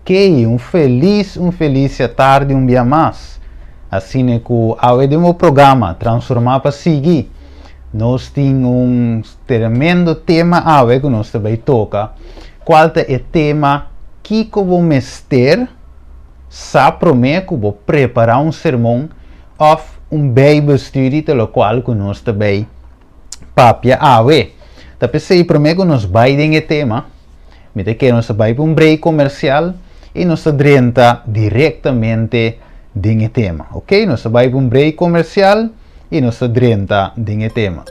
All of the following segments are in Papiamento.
Ok, un felis, un felis atardi un bia mas. Asina ku awe den bo programa Transformá pa Sigui, nos tin un tremendo tema awe ku nos ta bai toka, kual ta e tema Kiko bo mester sa promé ku bo prepará un sermon òf un Bijbelstudie ta lokual ku nos ta bai papia awe. Ta p'esei promé ku nos bai den e tema, mi ta kere nos ta bai pa un break komersial i nos ta drenta direktamente den e tema. Ok, nos ta bai pa un break komersial i nos ta drenta den e tema.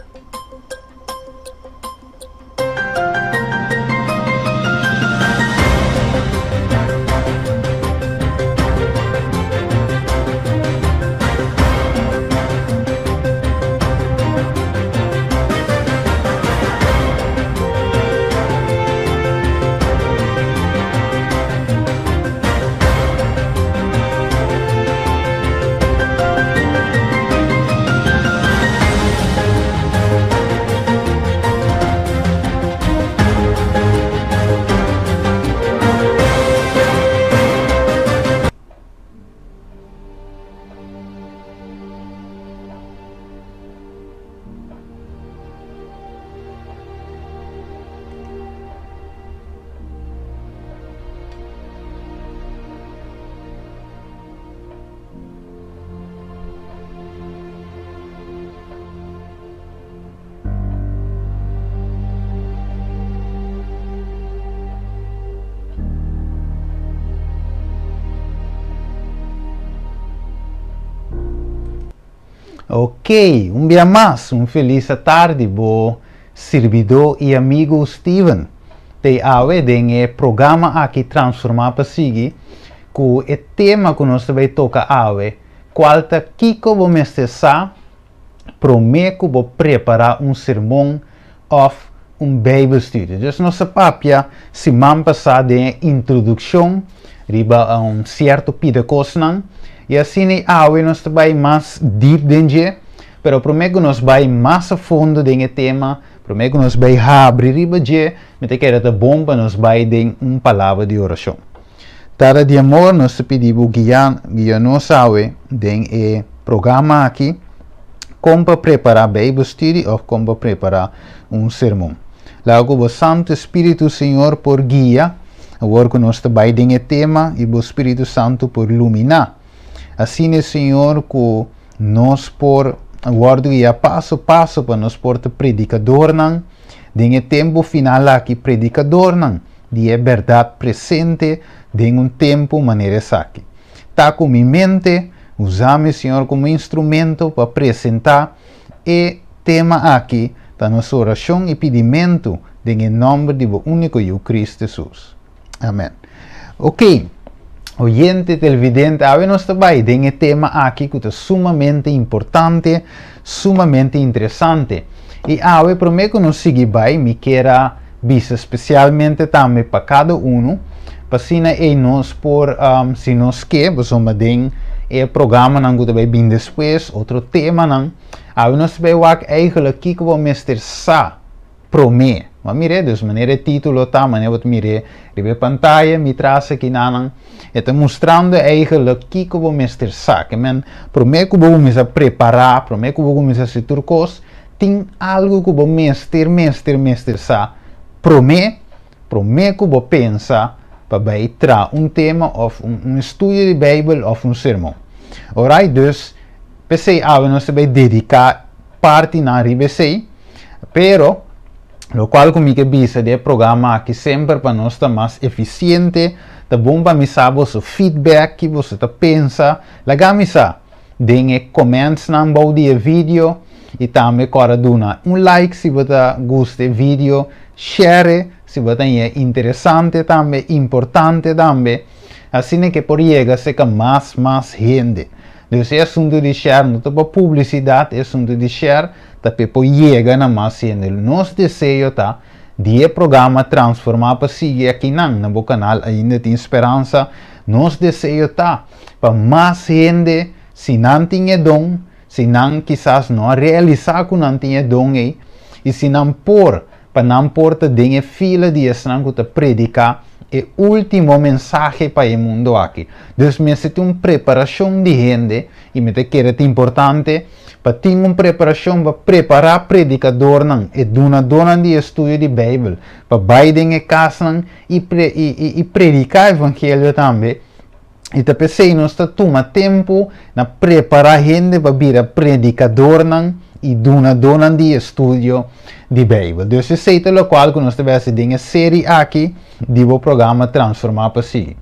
Ok, un bia mas, un felis atardi bo sirbidó i amigu Steven. Tei awe den e programa aki Transformá pa Sigui ku e tema ku nos ta bai toka awe, kual ta Kiko bo mester sa promé ku bo prepará un sermon òf un Bijbelstudie. Dus nos a papia siman pasá den e introdukshon riba un sierto pida kosnan i asina i awe nos ta bai mas diep den dje, pero promé ku nos bai mas a fondo den e tema, promé ku nos bai habri riba dje, mi ta kere ta bon pa nos bai den un palabra di orashon. Tata di amor, nos ta pidi bo guia, guia nos awe den e programa aki kon pa prepará Bijbelstudie òf kon pa prepará un sermon. Laga ku bo Santu Spiritu, Señor, por guia awor ku nos ta bai den e tema i bo Spiritu Santu por luminá. Asina, Señor, ku nos por wòrdu guiá paso paso pa nos por ta predikadornan den e tempu final aki, predikadornan di e bèrdat presente den un tempu manera esaki. Ta ku mi mente, usa mi, Señor, komo instrumento pa presentá e tema aki, ta nos orashon i pidimentu den e nòmber di bo úniko Yu, Kristu Hesus. Amèn. Oké, oyente televidente, awe nos ta bai den e tema aki ku ta sumamente importante, sumamente interesante. I awe promé ku nos sigui bai, mi kier a bisa spesialmente tambe pa kada unu, pa asina ei nos por, si nos ke, pasobra den e programanan ku ta bai bin despues, otro temanan, awe nos ta bai wak eigenlijk kiko bo mester sa promé. Bo a mir'é? Dus manera e título ta, manera bo ta mir'é riba e pantaya, mi tras akinanan, e ta mustrando eigenlijk kiko bo mester sa. Ke men, promé ku bo kuminsá prepará, promé ku bo kuminsá hasi tur kos, tin algu ku bo mester, mester, mester sa promé, promé ku bo pensa pa bai traha un tema òf un un estudio di Beibel òf un sermon. Orait, dus, p'esei awe nos ta bai dediká partinan riba esei. Pero, lokual ku mi ke bisa di e programa aki semper pa nos ta mas efisiente, ta bon pa mi sa boso feedback, ki boso ta pensa, laga mi sa den e commentsnan bou di e video i tambe kòrda duna un like si bo ta gusta e video, share si bo ta haña interesante tambe, importante tambe, asina ke por yega serka mas mas hende. Dus e asuntu di share no ta pa publisidat, e asuntu di share ta p'e por yega na mas hende. Nos deseo ta di e programa Transformá pa sigui akinan na bo kanal Ainda Tin Speransa. Nos deseo ta pa mas hende, si nan tin e don, si nan kisas no a realisá ku nan tin e don ei, i si nan por, pa nan por ta den e fila di esnan ku ta prediká E último mensahe pa e mundu aki. Dus mester tin un preparashon di hende i mi ta kere ta importante pa tin un preparashon pa prepará predikadornan, e dunadónan di estudio di Beibel, pa bai den e kasnan i i prediká evangelio tambe. I ta p'esei nos ta tuma tempu na prepará hende pa bira predikadornan i dunadónan di estudio di Beibel. Dus esei ta lokual ku nos ta bai hasi den e seri aki di bo programa Transformá pa Sigui.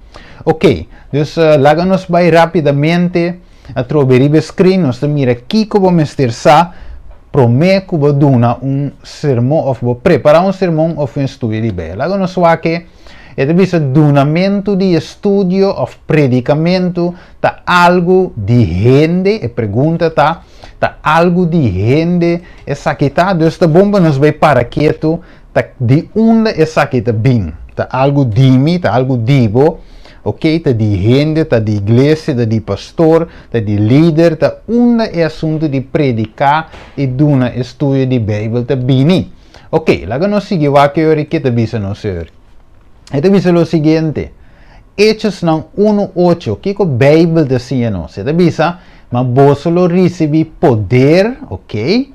Oké, dus laga nos bai rápidamente atrobe riba e screen, nos ta mira kiko bo mester sa promé ku bo duna un sermon òf bo prepará un sermon òf un estudio di Beibel. Laga nos wak e. E ta bisa dunamentu di estudio òf predikamentu ta algu di hende? E pregunta ta, ta algu di hende esaki ta? Dus ta bon pa nos bai para ketu ta di unda esaki ta bin. Ta algu di mi, ta algu di bo, ok, ta di hende, ta di iglesia, ta di pastor, ta di lider, ta unda e asuntu di prediká i duna estudio di Beibel ta bini? Ok, laga nos sigui wak e ora i ke ta bisa nos e ora. E ta bisa lo siguiente, Hechosnan unu ocho, kiko Beibel ta siña nos? E ta bisa, Ma boso lo risibí poder, ok,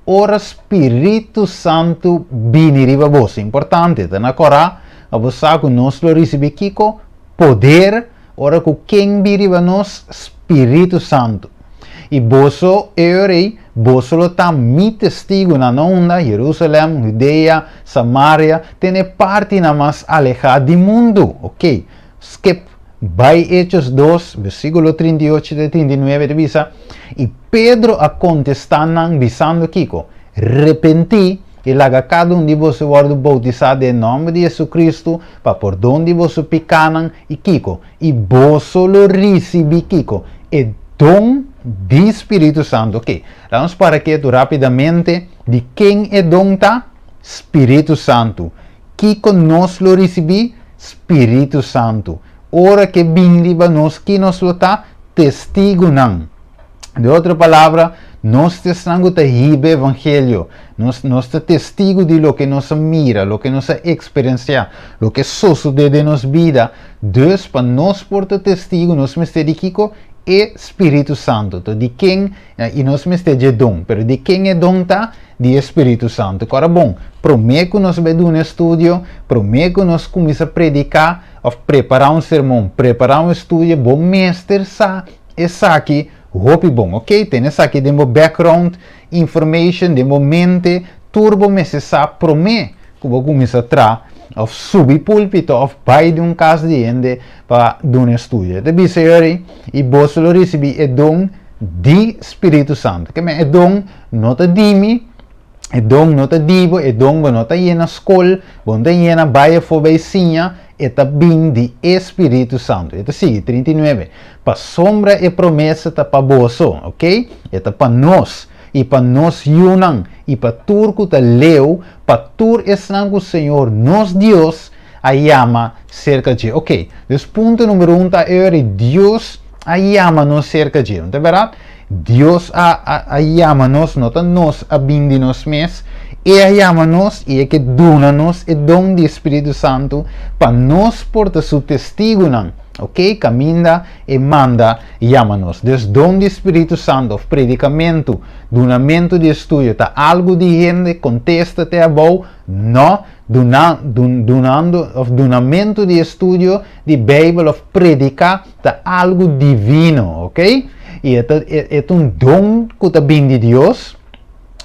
ora Spiritu Santu bini riba boso. Importante, ta na kòrá pa bo sa ku nos lo risibí kiko? Poder, ora ku ken bin riba nos? Spiritu Santu. I boso, e ora ei, boso lo ta mi testigunan na unda? Jerusalèm, Hudea, Samaria, te na e partinan mas alehá di mundu. Oké, skip bai Hechos dos, versíkulo 38 te 39, ta bisa, I Pedro a kontestá nan, bisando kiko? Repentí, i laga kada un di boso wòrdu boutisá den e nòmber di Jesucristo pa pordon di boso pikánan, i kiko? I boso lo risibí kiko? E don di Spiritu Santu. Oké, laga nos para ketu rápidamente. Di ken e don ta? Spiritu Santu. Kiko nos lo risibí? Spiritu Santu. Ora ku e bin riba nos, ki nos lo ta? Testigunan. Di otro palabra, nos ta esnan ku ta hiba e evangelio. Nos, nos ta testigu di loke nos a mira, loke nos a eksperensiá, loke a sosodé den nos bida. Dus, pa nos por ta testigu, nos mester di kiko? E Spiritu Santu. To di ken? I nos mester dje don. Pero di ken e don ta? Di e Spiritu Santu. Kora bon, promé ku nos bai duna estudio, promé ku nos kuminsá prediká òf prepará un sermon, prepará un estudio, bo mester sa Esaki hopi bon, ok? Tene esaki den bo background information, den bo mente, tur bo mester sa prome ku bo kuminsa tra of subi pulpito of bai di un kas di hende pa duna estudio. E ta bisa yori, i boso lo risibi e don di Spiritu Santu. Ke men e don no ta di mi, E don no ta di bo, e don bo no ta yena skol, bo no ta yena bai afó bai siña, e ta bin di e Spiritu Santu. E ta sigui, 39, Pasobra e promesa ta pa boso, ok? E ta pa nos, i pa nos yunan, i pa tur ku ta leu, pa tur esnan ku Señor nos Dios a yama serka dje. Ok, dus punto numero un ta e ora Dios a yama nos serka dje, no ta bèrdat? Dios a, a, a yama nos, no ta nos a bin di nos mes, E a yama nos i E ke duna nos e don di e Spiritu Santu pa nos por ta Su testigunan, ok, kaminda E manda yama nos. Dus don di Spiritu Santu òf predikamentu, dunamentu di estudio ta algu di hende? Kontesta te abou, No. Duna, dun, dunando òf dunamentu di estudio di Beibel òf prediká ta algu divino, ok? I e ta, e, e ta un don ku ta bin di Dios,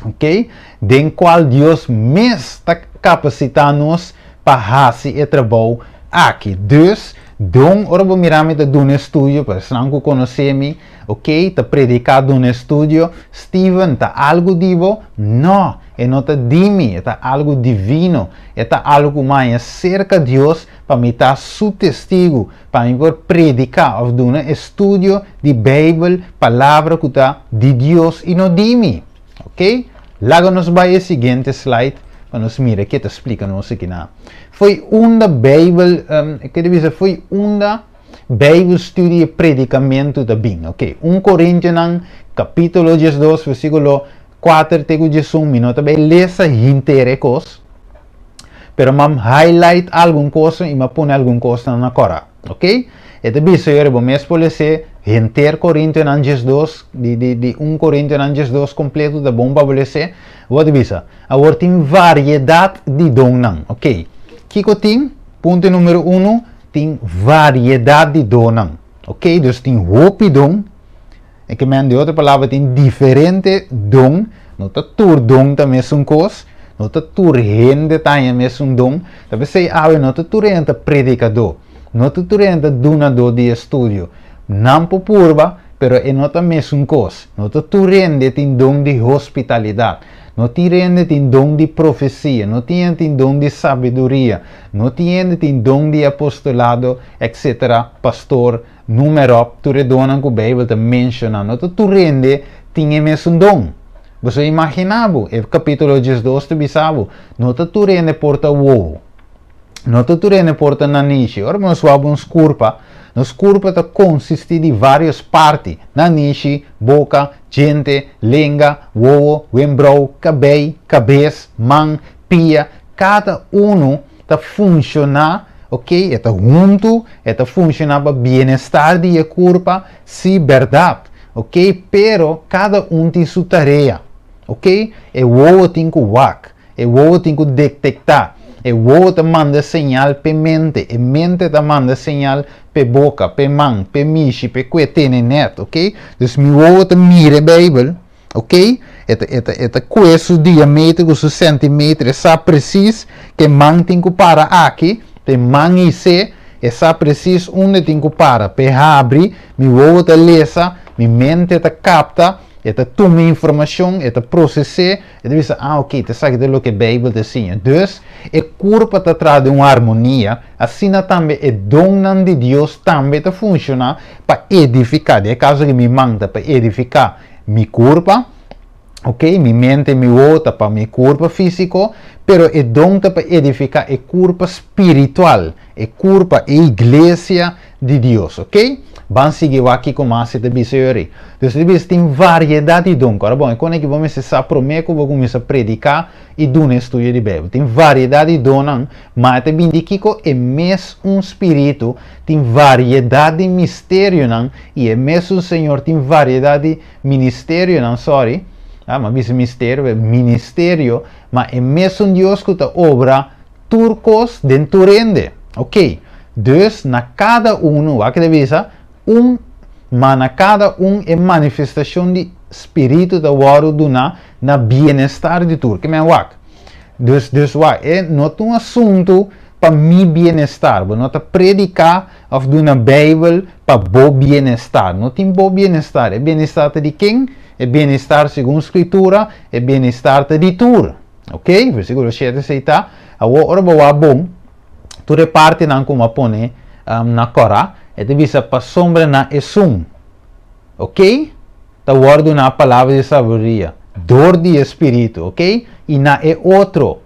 ok? Den kual Dios mes ta kapasitá nos pa hasi e trabou aki. Dus, don, ora bo mira mi ta duna estudio, pa esnan ku konosé mi, ok, ta prediká duna estudio, Steven, ta algu di bo? No! E no ta di mi, e ta algu divino, e ta algu ku mi haña serka Dios pa mi ta su testigu, pa mi por prediká òf duna estudio di Beibel, palabra ku ta di Dios i no di mi. Ok? Laga nos bai e siguiente slide pa nos mira ke ta splika nos akinan. Fo'i unda Beibel, ke ta bisa fo'i unda Beibel studio i predikamentu ta bin? Ok, 1 Korintionan kapítulo 12 versíkulo 4 te ku 11, mi no ta bai lesa hinter e kos. Pero m'a highlight algun kos i m'a pone algun kos na kòrá. Ok? E ta bisa yori bo mes por lesa henter Korintionan 12, di 1 Korintionan 12 kompleto, ta bon pa bo lesa. Bo ta bisa, awor tin variedat di donnan. Ok? Kiko tin? Punto number 1, tin variedat di donnan. Ok? Dus tin hopi don. E ke men, di otro palabra, tin diferente don. No ta tur don ta mesun kos. No ta tur hende ta mesun don. Ta p'esei awe no ta tur hende ta predikadó. No ta tur hende ta dunadó di estudio. Nan por purba, pero e no ta mesun kos. No ta tur hende tin don di hospitalidat. No tur hende tin don di profesia. No tur hende tin don di sabiduria. No tur hende tin don di apostolado, etc. Pastor, numero, tur donnan ku Beibel ta menshoná. No ta tur hende tin e mesun don. Bo imaginá bo, e kapítulo 12 ta bisa bo, no ta tur hende por ta wowo. No ta tur hende por ta nanishi. Ora nos wak nos kurpa, nos kurpa ta konsistí di vários parti. Nanishi, boka, djente, lenga, wowo, wenkbrou, kabei, kabes, man, pia. Kada un ta funshoná, ok? Ta huntu, ta funshoná pa bienestar di kurpa, si berdat, ok? Pero kada un tin su tarea, ok? E wowo tin ku wak, e wowo tin ku detektá, e wowo ta manda señal pa mente, e mente ta manda señal pa boka, pa man, pa mishi, pa kue tene net, ok? Dus mi wowo ta mira Beibel, ok? E ta ku su diameter, ku su sentimeter, sa presis ku man tin ku para aki, te man ise, e sa presis unda tin ku para, pa habri, mi wowo ta lesa, mi mente ta kapta, e ta tuma informashon, e ta prosesá, e ta bisa, ah, ok, ta sabi di loke Beibel ta siña. Dus, e kurpa ta tras di un harmonia, asina tambe e donnan di Dios tambe ta funshoná pa edifiká. Den kaso ku mi man ta pa edifiká mi kurpa, ok, mi mente, mi wowo ta pa mi kurpa físiko, pero e don ta pa edifiká e kurpa spiritual, e kurpa, e iglesia di Dios, ok? Ban sigui aki ku mas ta bisa yori. Dus bisa tin variedat di don. Awor bon, kon ku bo sa promé ku bo kuminsá prediká i duna estudio di Beibel. Tin variedat di donnan, ma ta bin di kiko? E mesun spiritu, tin variedat di misterionan i e mesun Señor tin variedat di ministerionan, sorry. Ah, m'a bisa misterio, ministerio, ma e mesun Dios ku ta obra tur kos den tur hende. Ok. Dus na kada un, wak e bisa, ma na kada un e manifestashon di spiritu ta wòrdu duná na bienestar di tur. Ke men wak. Dus wak, e no ta un asuntu pa mi bienestar, bo no ta prediká òf duna Beibel pa bo bienestar. No tin bo bienestar, e bienestar di ken? E bienestar segun Skritura, e bienestar di tur. Ok? Versíkulo 7 sei ta. Awor ora bo bon, tur e partinan ku m'a pone na kòrá, e ta bisa pasombra na esun. Ok? Ta wòrdu duná palabra di sabiduria. Dor di spiritu, ok? I na e otro.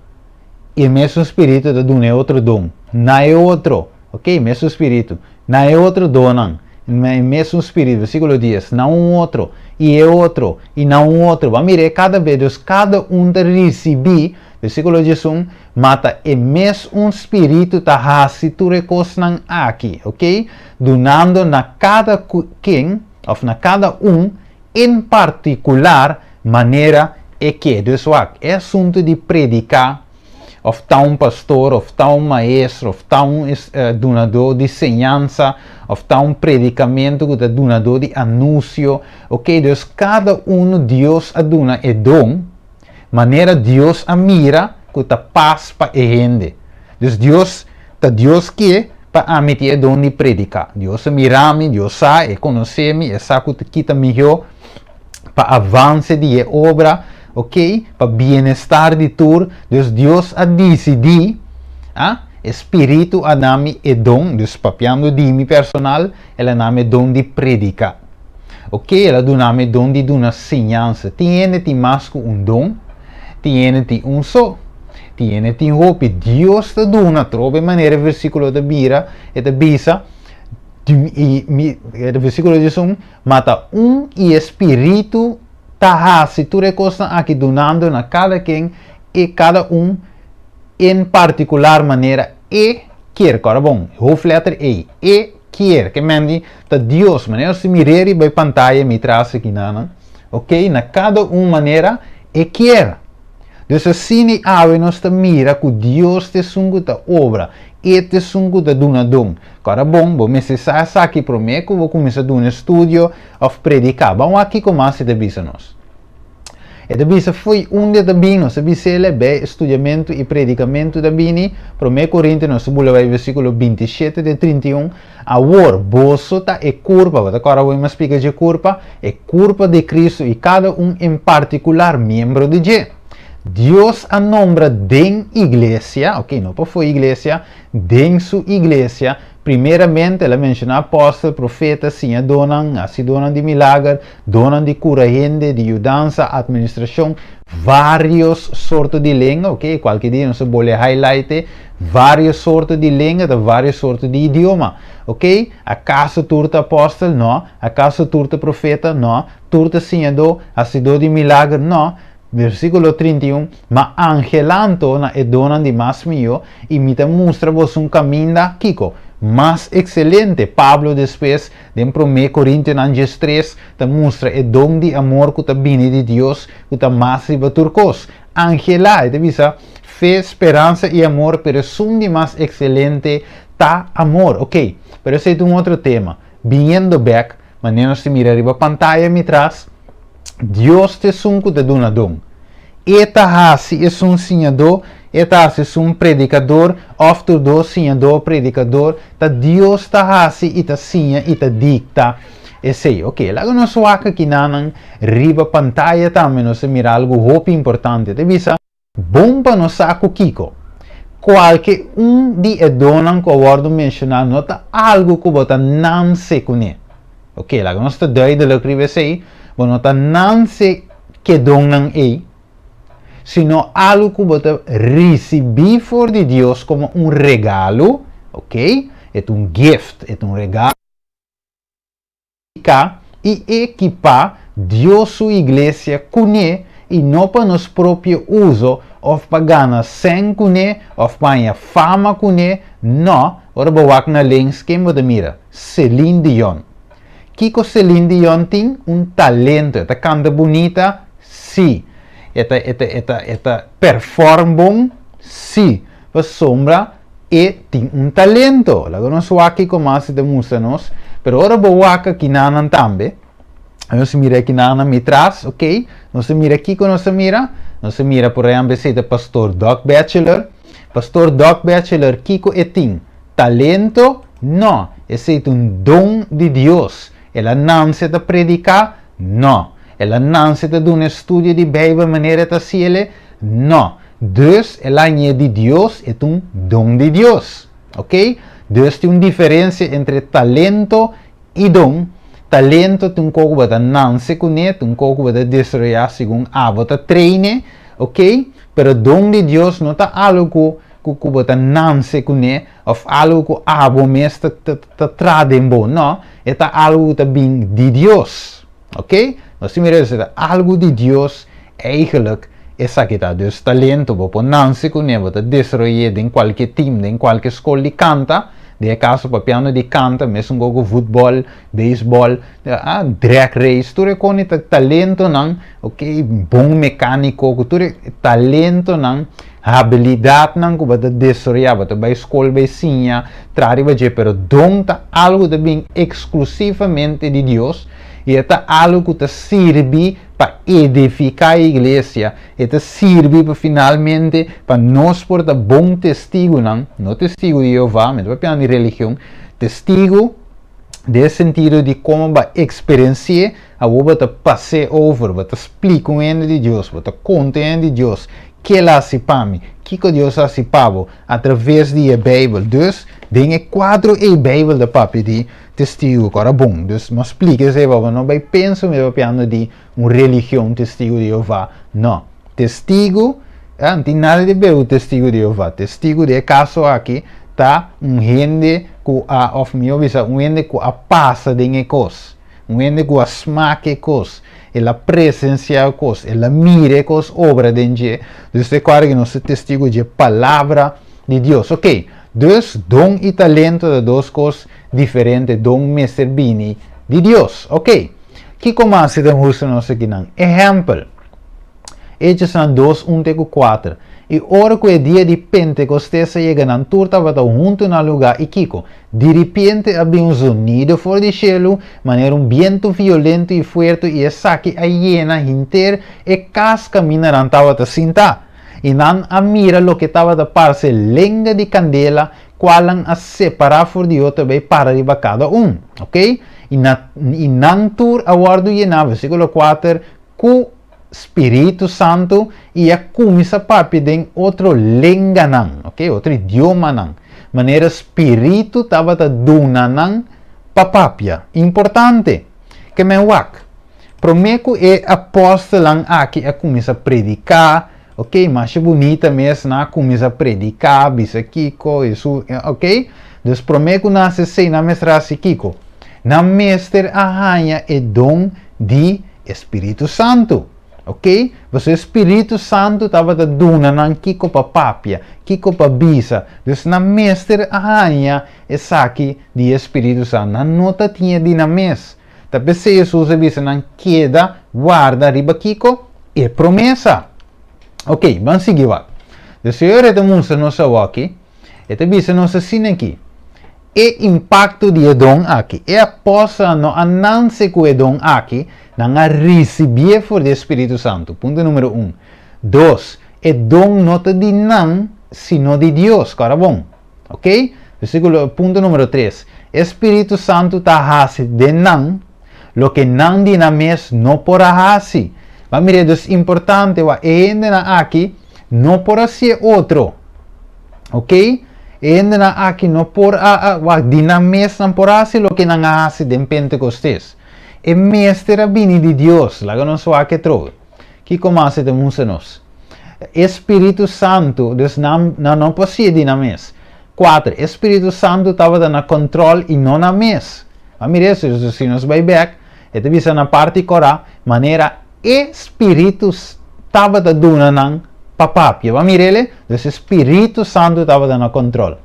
E mesun spiritu ta duna otro don. Na e otro. Ok? Mesun spiritu. Na e otro donnan. E mesun spiritu. Versíkulo 10. Na un otro. I e otro. I na un otro. Ban mira, kada bes, dus kada un ta risibí. Versíkulo 11. Ma ta e mesun spiritu ta hasi tur e kosnan aki, ok? Dunando na kada ken, òf na kada un, en partikular, manera e ke. Dus wak, e asuntu di prediká, òf ta un pastor, òf ta un maestro, òf ta un dunadó di enseñansa, òf ta un predikamentu ku ta dunadó di anunsio, ok? Dus kada un Dios a duna e don, manera Dios a mira ku ta pas pa e hende. Dus Dios, ta Dios ke pa ami tin e don di prediká. Dios a mira mi, Dios sa, e konosé mi, e sa ku ta mihó pa avanse di e obra, ok? Pa bienestar di tur. Dus Dios a disidí, ah, spiritu a duna mi e don, dus papiando di mi personal, el a duna mi don di prediká. Ok, el a duna mi don di duna enseñansa. Tin hende tin mas ku un don, tin hende tin un so. Tin hende tin hopi. Dios ta duna, trobe manera versíkulo ta bira, e ta bisa, i mi, e versíkulo 11, ma ta un i spiritu ta hasi tur e kosnan aki dunando na kada ken i kada un. En partikular manera E kier, kòrda bon, hoofdletter E, E kier, ke men di ta Dios, manera nos ta mir'é riba e pantaya mi tras aki nan, ok, na kada un manera E kier. Dus asina awe nos ta mira ku Dios ta esun ku ta obra, E ta esun ku ta duna don. Kòrda bon, bo mester sa esaki promé ku bo kuminsá duna estudio òf prediká. Ban wak kiko mas e ta bisa nos. E ta bisa fo'i unda e ta bini, nos ta bis'el e bei studiamentu i predikamentu ta bini, Promé Korintionan nos ta bula bai versíkulo 27 te 31, Awor, boso ta e kurpa, bo ta kòrda awor mi a splika dje kurpa, e kurpa di Kristu i kada un en partikular miembro di dje. Dios a nombra den iglesia, ok, no pafó iglesia, den su iglesia, primeramente el a menshoná apòstel, profeta, siñadónan, hasidónan di milager, Donnan di kura hende, di yudansa, atministrashon, vários sorto di lenga, ok, kualke dia nos ta bole highlight e, vários sorto di lenga ta vários sorto di idioma, ok, akaso tur ta apòstel? No, akaso tur ta profeta? No, tur ta siñadó, hasidó di milager? No, Versíkulo 31, Ma angelanto na e donnan di mas mihó, i mi ta mustra boso un kaminda, kiko? Mas ekselente. Pablo despues Den Promé Korintionan 13 ta mustra e don di amor ku ta bini di Dios ku ta mas riba tur kos. Angelá, e ta bisa, fe, speransa i amor, pero esun di mas ekselente ta amor. Oké, pero esei ta un otro tema. Biniendo bèk, manera nos ta mira riba pantaya mi tras, Dios ta esun ku ta duna don. E ta hasi esun siñadó, e ta hasi esun predikador, òf tur dos siñadó, predikador, ta Dios ta hasi i ta siña i ta dikta esei. Oke, laga nos wak akinanan riba pantaya tambe nos ta mira algu hopi importante. Ta bisa, Bon pa nos sa ku kiko. Kualke un di e donnan ku a wòrdu menshoná no ta algu ku bo ta nanse kuné. Oke, laga nos ta duidelik riba esei, bo no ta nanse ke donnan ei, sino algu ku bo ta risibí for di Dios komo un regalo, oke, e ta un gift, e ta un regalo. Ka i ekipá Dios su iglesia kuné i no pa nos propio uso òf pa gana sèn kuné òf pa haña fama kuné, nò, ora bo wak na links ken bo ta mira? Celine Dion. Kiko Celine Dion tin? Un talento. E ta kanta bunita? Sí. E ta e ta e ta e ta perform bon? Sí. Pasobra E tin un talento. Laga nos wak kiko mas e ta mustra nos. Pero ora bo wak akinanan tambe, nos mira akinanan mi tras, ok? Nos ta mira kiko nos ta mira? Nos ta mira por ehempel esei ta Pastor Doug Batchelor. Pastor Doug Batchelor kiko e tin? Talento? No. Esei ta un don di Dios. El a nanse ta prediká? No. El a nanse ta duna estudio di Beibel manera e ta hasiel? No. Dus el a hañ'é di Dios, e ta un don di Dios. Ok? Dus tin un diferensia entre talento i don. Talento ta un kos ku bo ta nanse kuné, ta un kos ku bo ta desaroyá segun abo ta train'é. Ok? Pero don di Dios no ta algu ku ku ku bo ta nanse kuné òf algu ku abo mes ta ta ta traha den bo. No, e ta algu ku ta bin di Dios. Ok? Nos tin mira esei ta algu di Dios eigenlijk esaki ta. Dus talento bo por nanse kuné, bo ta desaroy'é den kualke team, den kualke skol di kanta, den e kaso papiando di kanta, mesun go ku futbòl, beisbòl, drag race, tur e koni ta talentonan, ok, bon mekániko, ku tur e talentonan, habilidatnan ku bo ta desaroyá, bo ta bai skol bai siña, traha riba dje, pero don ta algu ta bin eksklusivamente di Dios. I e ta algu ku ta sirbi pa edifiká e iglesia, e ta sirbi pa finalmente pa nos por ta bon testigunan, no testigu di Jehová, mi ta papiando di religion, testigu den e sentido di komo bo a eksperensi'é, awor bo ta pas'é over, bo ta splika un hende di Dios, bo ta konta un hende di Dios ke el a hasi pa mi, kiko Dios a hasi pa bo atraves di e Beibel. Dus, den e kuadro ei Beibel ta papia di Testigu ku ora bon. Dus no splika esei pa bo no bai pensa mi ta papiando di un religion Testigu di Jehová. No. Testigu, no tin nada di ber ku Testigu di Jehová. Testigu den e kaso aki ta un hende ku a, òf mihó bisa un hende ku a pasa den e kos. Un hende ku a smak e kos. El a presensiá kos, el a mira kos obra den dje. Dus e kòrda ku nos ta testigu di palabra di Dios. Ok, dus don i talento ta dos kos diferente. Don mester bini di Dios. Ok, kiko mas e ta mustra nos akinan? Ehèmpel, Echonan 2, 1 te ku 4. I ora ku e dia di Pentekostes a yega, nan tur tabata huntu na lugá. I kiko? Di ripiente a bin un zonido for di shelu, manera un bientu violento i fuerte, i esaki a yena henter e kas kaminda nan tabata sintá. I nan a mira loke tabata parse lenga di kandela, kualnan a separá for di otro bai para riba kada un. Ok? I, na, i nan tur a wòrdu yená, versíkulo 4, ku Spiritu Santu i a kuminsá papia den otro lenganan, ok, otro idiomanan, manera Spiritu tabata duna nan pa papia. Importante! Ke men wak, promé ku e apòstelnan aki a kuminsá prediká, ok, masha bunita mes, nan a kuminsá prediká, bisa kiko, Hesus, ok, dus promé ku nan hasi esei, nan mester hasi kiko? Nan mester a haña e don di E Spiritu Santu. Ok? Pasobra e Spiritu Santu tabata duna nan kiko pa papia, kiko pa bisa. Dus nan mester a haña esaki di e Spiritu Santu. Nan no ta tin e di nan mes. Ta p'esei Hesus a bisa nan keda warda riba kiko? E promesa. Ok, ban sigui wak. Dus Señor e ta mustra nos awoki, e ta bisa nos asina aki, E impakto di e don aki. E apòstelnan no a nanse ku e don aki, nan a risibié for di e Spiritu Santu. Punto numero un. Dos, e don no ta di nan, sino di Dios. Kòrda bon. Oke? Versíkulo, punto numero tres, e Spiritu Santu ta hasi den nan loke nan di nan mes no por a hasi. Ban mira e dos importante, wak e hendenan aki no por hasié otro. Ok? E hendenan aki no por a, a wak di nan mes nan por hasi loke nan a hasi den Pentekostes. E mester a bini di Dios. Laga nos wak e trobe. Kiko mas e ta mustra nos? E Spiritu Santu, dus nan, nan no por hasié di nan mes. 4, E Spiritu Santu tabata na kòntròl i no nan mes. A mira eso, si nos bai bèk, e ta bisa na parti kòrá, manera E Spiritu tabata duna nan pa papia. Bo a mira el? Dus e Spiritu Santu tabata na control.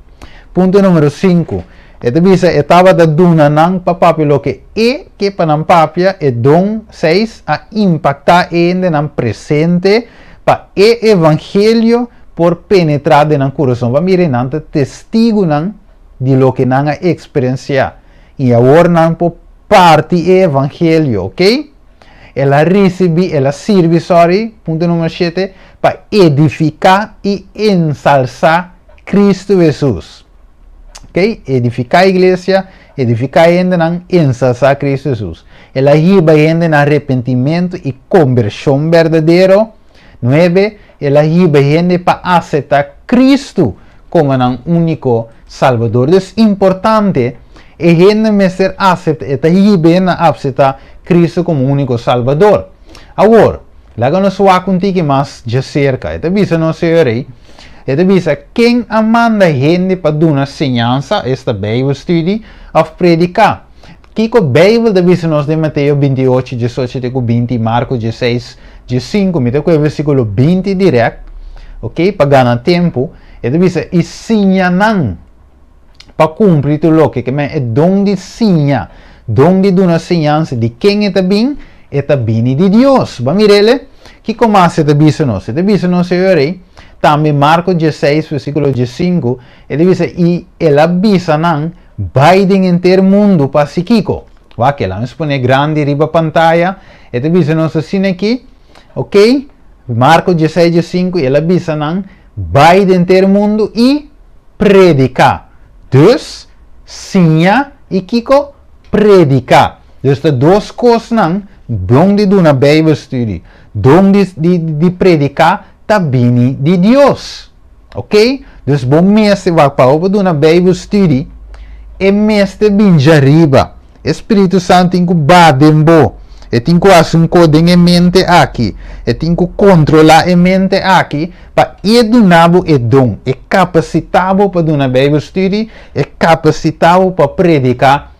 Punto numero sinku, E ta bisa e tabata duna nan pa papia loke e ke pa nan papia. E don seis a impacta e hendenan presente pa e evangelio por penetra den nan curason. Bo a mira? Nan ta testigunan di loke nan a experiencia y awor nan por parti e evangelio, ok? El a risibí, el a sirbi, sorry, punto numero shete, pa edifiká i ensalsá Kristu Hesus. Ok, edifiká iglesia, edifiká hendenan, ensalsá Kristu Hesus. El a hiba hende na arepentimentu i kombershon berdadero. Nuebe, el a hiba hende pa aseptá Kristu komo nan úniko Salbador. Dus importante, e hende mester aseptá, e ta hib'é na apseptá Kristu komo úniko Salbador. Awor, laga nos wak un tiki mas djaserka. E ta bisa nos Señor ei, e ta bisa, Ken a manda hende pa duna siñansa, esta Bijbelstudie, òf prediká? Kiko Beibel ta bisa nos den Mateo 28, 18 te ku 20 i Marko 16, 15? Mi ta kohe versíkulo 20 dirèkt, ok, pa gana tempu. E ta bisa, I siña nan pa kumpli tur loke. Ke men e don di siña, don di duna siñansa, di ken e ta bin? E ta bini di Dios. Bo a mira el? Kiko mas e ta bisa nos? E ta bisa nos e ora ei, tambe Marko 16, versíkulo 15, e ta bisa, I el a bisa nan, Bai den henter mundu pa hasi kiko? Wak, el a nos pone grandi riba pantaya. E ta bisa nos asina aki, ok, Marko dieseis diesinku, el a bisa nan, Bai den henter mundu i prediká. Dus, siña i kiko? Prediká. Dus ta dos kosnan, don di duna Bijbelstudie, don di, di, di prediká, ta bini di Dios. Ok? Dus bo mester, wak, pa bo por duna Bijbel studie, e mester bin djariba. E Spiritu Santu tin ku ba den bo. E tin ku hasi un ko den e mente aki. E tin ku kontrolá e mente aki pa e duna bo e don. E kapasitá bo pa duna Bijbel studie, e kapasitá bo pa prediká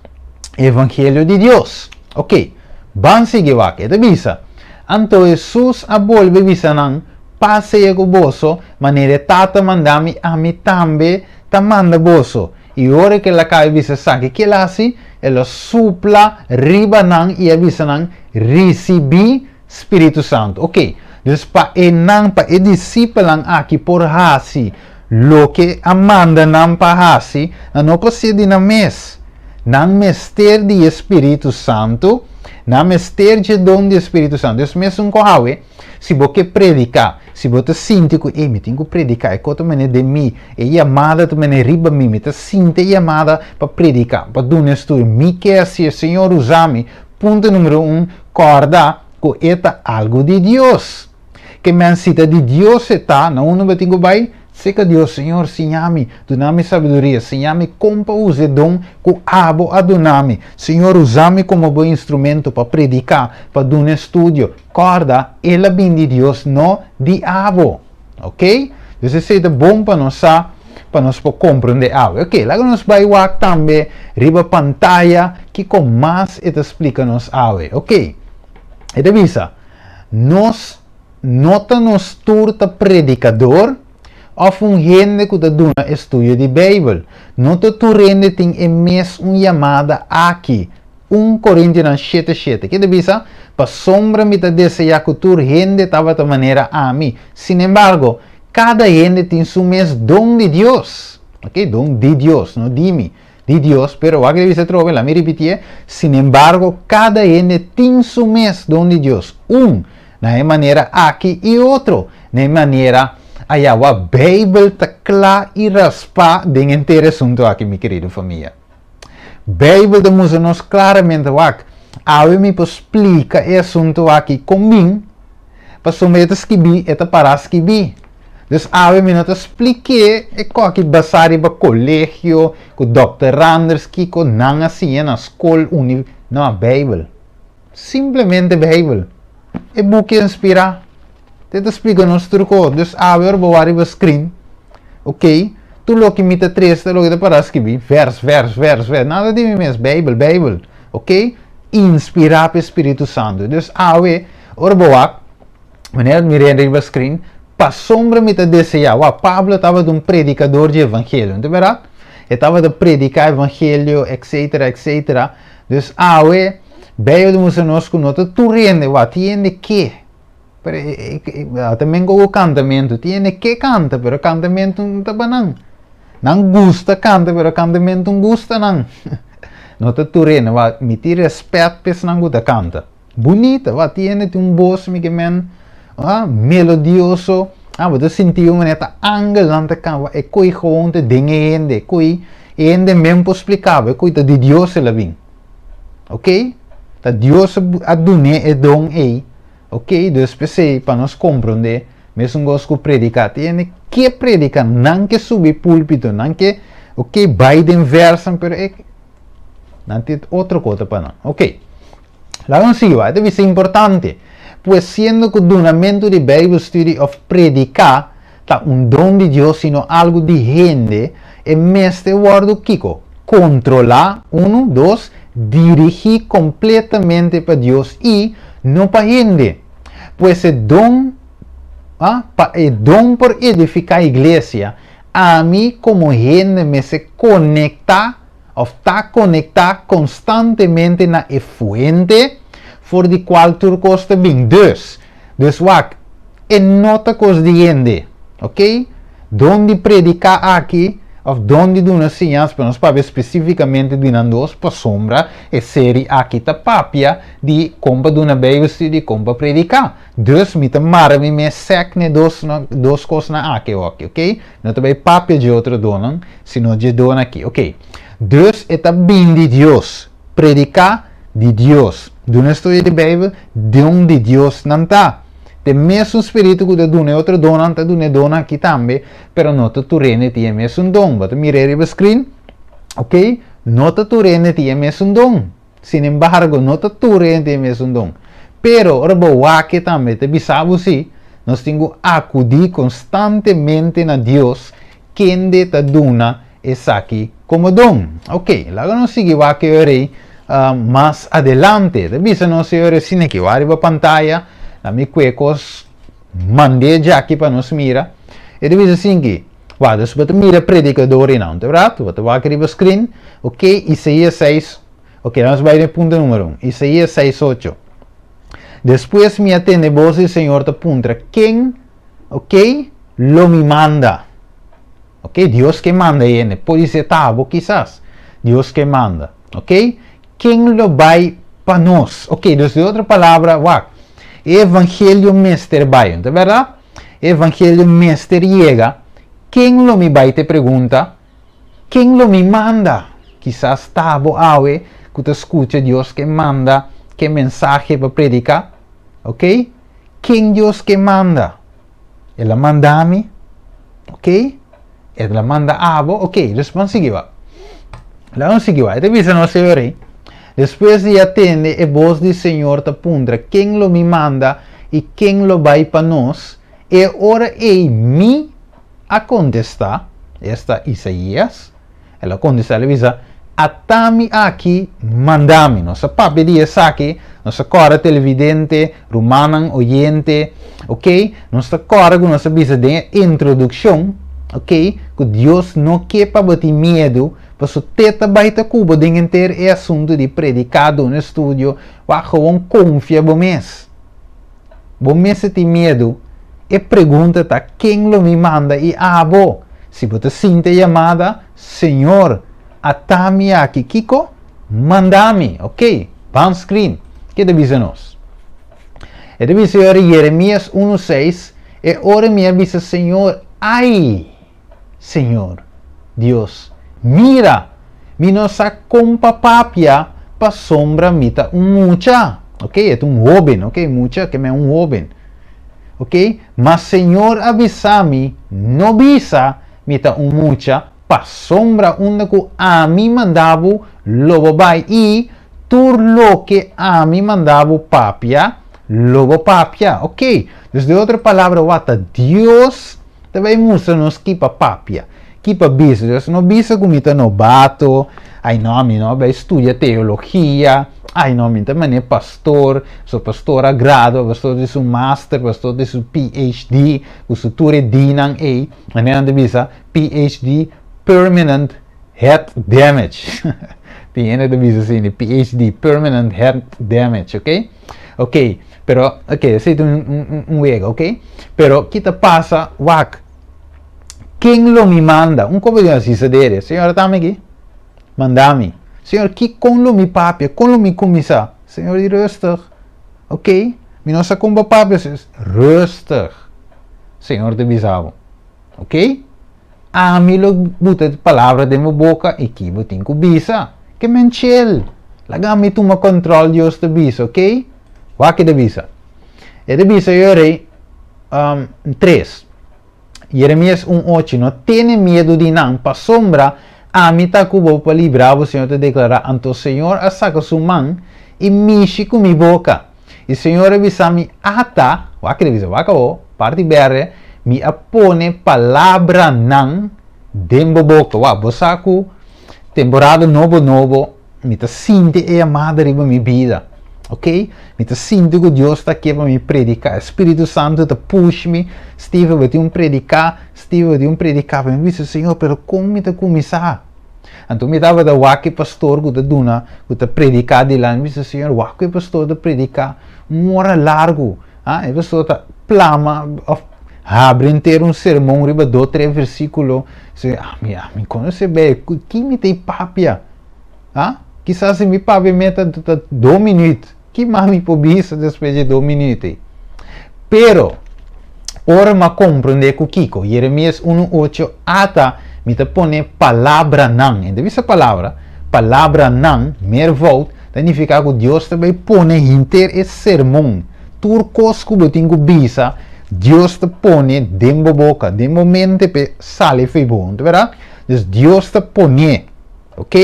Evangelio di Dios. Ok. Ban sigui wak, e ta bisa. Anto Hesus a bolbe bisa nan, Pas sea ku boso, manera e Tata manda mi, ami tambe ta manda boso. I ora ku el a kaba bisa esaki, ke el a hasi? El a supla riba nan i a bisa nan, Risibí Spiritu Santu. Oke, dus pa e nan, pa e disipelnan aki por hasi loke a manda nan pa hasi, nan no por hasié di nan mes. Nan mester di e Spiritu Santu, nan mester dje don di e Spiritu Santu. Dus mesun ku awe, si bo ke prediká, si bo ta sinti ku, ey, mi tin ku prediká, e kos ta mene den mi, e yamada ta mene riba mi, mi ta sinti e yamada pa prediká, pa duna estudio, mi ke hasié, Señor usa mi. Punto numero un, kòrda ku e ta algu di Dios. Ke men si ta di Dios e ta, na unda bo tin ku bai? Seka Dios, Señor, siña mi, duna mi sabiduria, siña mi kon pa usa e don ku abo a duna mi. Señor, usa mi komo bo instrumento pa prediká, pa duna estudio. Kòrda, el a bin di Dios, no di abo. Ok? Dus esei ta bon pa nos sa, pa nos por komprendé awe. Ok, laga nos bai wak tambe riba pantaya kiko mas e ta splika nos awe. Ok, e ta bisa, Nos no ta nos tur ta predikador òf un hende ku ta duna estudio di Beibel. No ta tur hende tin e mes un yamada aki. Un Korintionan shete shete. Ke ta bisa? Pasobra mi ta deseá ku tur hende tabata manera ami. Sinembargo, kada hende tin su mes don di Dios. Oke, don di Dios, no di mi. Di Dios, pero wak ta bisa atrobe, laat mi ripitié, Sinembargo, kada hende tin su mes don di Dios, un na e manera aki i otro na e manera ayá. Wak Beibel ta kla i raspá den henter e asuntu aki, mi kerido famia. Beibel ta mustra nos klaramente wak, awe mi por splika e asuntu aki kon bin, pasobra e ta skibí, e ta pará skibí. Dus awe mi no ta splik'é e koki basá riba kolegio, ku dòkter Randers, kiko nan a siña na skol, uni, no, Beibel. Simplemente Beibel. E buki inspirá. Te ta splika nos tur kos. Dus awe ora bo wak riba screen, ok, tur loke mi ta trese ta loke ta para skibi, vers, vers, vers, vers, nada di mi mes, Beibel, Beibel, ok, inspirá pa e Spiritu Santu. Dus awe ora bo wak, manera mi rende riba screen, pasobra mi ta deseá, wak, Pablo tabata un predikador di evangelio, no ta bèrdat? E tabata prediká evangelio, etcetera, etcetera. Dus awe, Beibel ta mustra nos ku no ta tur hende, wak, tin hende ke. Pero ta men ku kantamentu. Tin hende ke kanta, pero kantamentu no ta pa nan. Nan gusta kanta, pero kantamentu no gusta nan. No ta tur hende. Wak, mi tin rèspèt pa esnan ku ta kanta. Bunita, wak, tin hende tin un bos mi ke men melodioso. Ah, bo ta sinti un manera ta angelnan ta kanta. Wak, e koi gewoon ta den e hende. E koi e hende men por splika bo. E koi ta di Dios el a bin. Ok? Ta Dios a dun'é e don ei. Ok, dus p'esei pa nos komprondé, mesun kos ku prediká, tin hende ke prediká, nan ke subi púlpito, nan ke, ok, bai den vèrsan, pero e, nan tin otro kos ta pa nan. Ok, laga nos sigui wak, e ta bisa importante, pues siendo ku dunamentu di Bijbelstudie òf prediká ta un don di Dios sino algu di hende, e mester wòrdu kiko? Kontrolá, unu, dos, dirigí kompletamente pa Dios i no pa hende. Pues e don, a, pa e don por edifiká iglesia, ami komo hende mester konektá òf ta konektá konstantemente na e fuente for di kual tur kos ta bin. Dus, dus wak, e no ta kos di hende, ok? Don di prediká aki òf don di duna siñans, pero nos papia spesífikamente di nan dos pasobra e seri aki ta papia di kon pa duna Bijbelstudie i kon pa prediká. Dus mi ta mara mi mes sèk na e dos dos kosnan aki awor, ok? No ta bai papia dje otro donnan, sino dje don aki. Ok. Dus e ta bin di Dios. Prediká, di Dios. Duna estudio di Bijbel, don di Dios nan ta. Ta e mesun spiritu ku ta duna e otro donnan ta duna e donnan aki tambe, pero no ta tur hende tin e mesun don. Bo ta mira e riba screen? Ok. No ta tur hende tin e mesun don. Sin embargo, no ta tur hende tin e mesun don. Pero, ora bo wak e tambe, ta bisa bo si, nos tin ku akudí konstantemente na Dios, kende ta duna esaki komo don. Ok, laga nos sigui wak e ora ei. Mas adelante, ta bisa nos Señor asina aki, wak riba pantaya, na mi kue kos mand'é djaki pa nos mira. E ta bisa asin ki, wak, dus bo ta mira predikadorinan, ta brat? Bo ta wak riba screen, ok, Isaías 6, ok, nos bai den punto numero un, Isaías 6, 8. Despues mi a tende bos di Señor ta puntra, Ken, ok, lo mi manda? Ok, Dios ke manda hende, podise ta abo kisas, Dios ke manda. Ok, ken lo bai pa nos? Ok, dus di otro palabra, wak, e evangelio mester bai, no ta berdad? E evangelio mester yega, ken lo mi bai te pregunta, ken lo mi manda? Kisas ta abo awe ku ta skucha Dios ke manda ke mensahe pa prediká? Ok, ken Dios ke manda? El a manda mi, ok? El a manda abo, ok, dus ban sigui wak. Laga nos sigui wak. E ta bisa nos e ora ei, Despues di a tende e bos di Señor ta puntra, Ken lo mi manda i ken lo bai pa nos? E ora ei mi a kontestá, esta Isaías, El a kontestá, el a bisa, Ata mi aki, manda mi. Nos a papia di esaki, nos a kòrda televidente, rumannan, oyente, ok? Nos ta kòrda ku nos a bisa den e introdukshon, ok, ku Dios no ke pa bo tin miedu, paso te ta bai ta ku bo den henter e asuntu di prediká, duna estudio, wak gewoon konfia bo mes. Bo mester tin miedu? E pregunta ta, Ken lo mi manda i abo? Si bo ta sinti e yamada, Señor, ata mi aki, kiko? Manda mi! Ok, ban screen. Ke ta bisa nos? E ta bisa ora Jeremias unu seis, E ora mi a bisa Señor, Ai! Señor, Dios, mira, mi no sa kon pa papia pasobra mi ta un mucha. Ok, e ta un hóben, ok, mucha ke men un hóben. Ok, ma Señor a bisa mi, no bisa mi ta un mucha pasobra unda ku ami manda bo lo bo bai i tur loke ami manda bo papia lo bo papia. Ok, dus den otro palabra wak ta Dios Ta bai mustra nos ki pa papia, ki pa bisa. Dios no bisa ku mi ta nobato, ai no, mi no a bai studia teologia, ai no, mi ta manera pastor, so pastor a gradua, pastor di su master, pastor di su PhD, ku su tur e D-nan ei, manera nan ta bisa, PhD, permanent head damage. Tin hende ta bisa asina, PhD, permanent head damage, ok? Ok, pero, ok, esei ta un, un, un wega, ok? Pero, ki ta pasa, wak, ken lo mi manda? Un kopo di así sa dere, Señor, ta mi aki, manda mi. Señor, ki kon lo mi papia, kon lo mi kuminsá? Señor di rustig, ok, mi no sa kon bo papia, rustig, Señor ta bisa bo, ok? Ami lo buta e palabra den bo boka i ki bo tin ku bisa. Ke men chill. Laga mi tuma control Dios ta bisa, ok? Wak e ta bisa. E ta bisa yo rei um, 3. Jeremias 1:8 No tene miedu di nan, pasobra ami ta ku bo pa libra bo, Señor ta deklará. Anto Señor a saka su man i mishi ku mi boka. I Señor a bisa mi, Ata, wak e ta bisa, wak awor, parti berde, mi a pone palabranan den bo boka. Wak, bo sa ku temporada nobo nobo, mi ta sinti e yamada riba mi bida, ok? Mi ta sinti ku Dios ta ke pa mi prediká, e Spiritu Santu ta push mi, Steven, bo tin un prediká, Steven, bo tin un prediká. Mi bisa, Señor, pero kon mi ta kuminsá? Anto mi tabata wak e pastor ku ta duna, ku ta prediká dilanti. Mi bisa, Señor, wak ku e pastor ta prediká un ora largu. Ah, e pastor ta plama òf habri henter un sermon riba dos, tres versíkulo. Señor, ami, ami konosé bei, ki mi ta e papia? Ah, kisas si mi papia mi ta ta dos minüt. Ki mas mi por bisa despues di dos minüt ei? Pero, ora mi a komprondé ku kiko Jeremias unu ocho ata mi ta pone palabranan, e ta bisa palabra, palabranan, meervoud, ta nifiká ku Dios ta bai pone henter e sermon, tur kos ku bo tin ku bisa, Dios ta pone den bo boka, den bo mente p'e sali fo'i bo, ta bèrdat? Dus Dios ta pon'é, ok?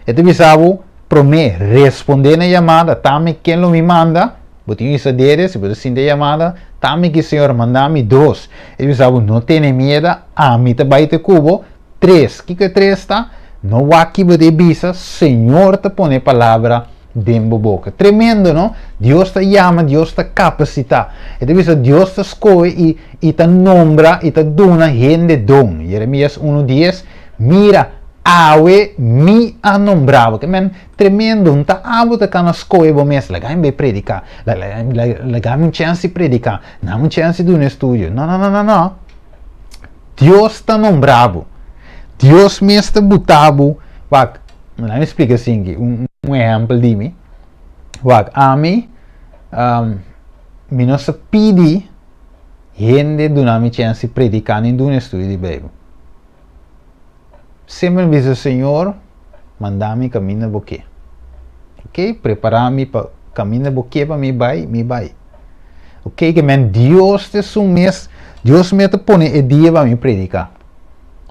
E ta bisa bo, promé, respondé na yamada, Tami ken lo mi manda? Bo tin bisa dede, si bo ta sinti e yamada, Tami ki Señor manda mi. Dos, e bisa bo, no tene mieda, ami ta bai te ku bo. Tres, kiko e tres ta? No wak ki bo ta e bisa, Señor ta pone e palabra. Den bo boka. Tremendo, no? Dios ta yama, Dios ta kapasitá. E ta bisa Dios ta skohe i i ta nombra i ta duna hende don. Jeremias 1:10, Mira, awe mi a nombra bo. Ke men tremendo, un ta abo ta kana skohe bo mes, laga mi bai prediká, laga mi un chèns di prediká, na mi un chèns di duna estudio. No, no, no, no, no. Dios ta nombra bo. Dios mes ta buta bo. Wak, laat mi splika asin un, un ehèmpel di mi. Wak, ami, mi no sa pidi hende duna mi chèns di prediká ni duna estudio di Beibel. Semper mi bisa, Señor, manda mi kaminda bo ke. Ok, prepará mi pa kaminda bo ke pa mi bai, mi bai. Ok, ke men Dios ta esun mes, Dios mes ta pone e dia pa mi prediká.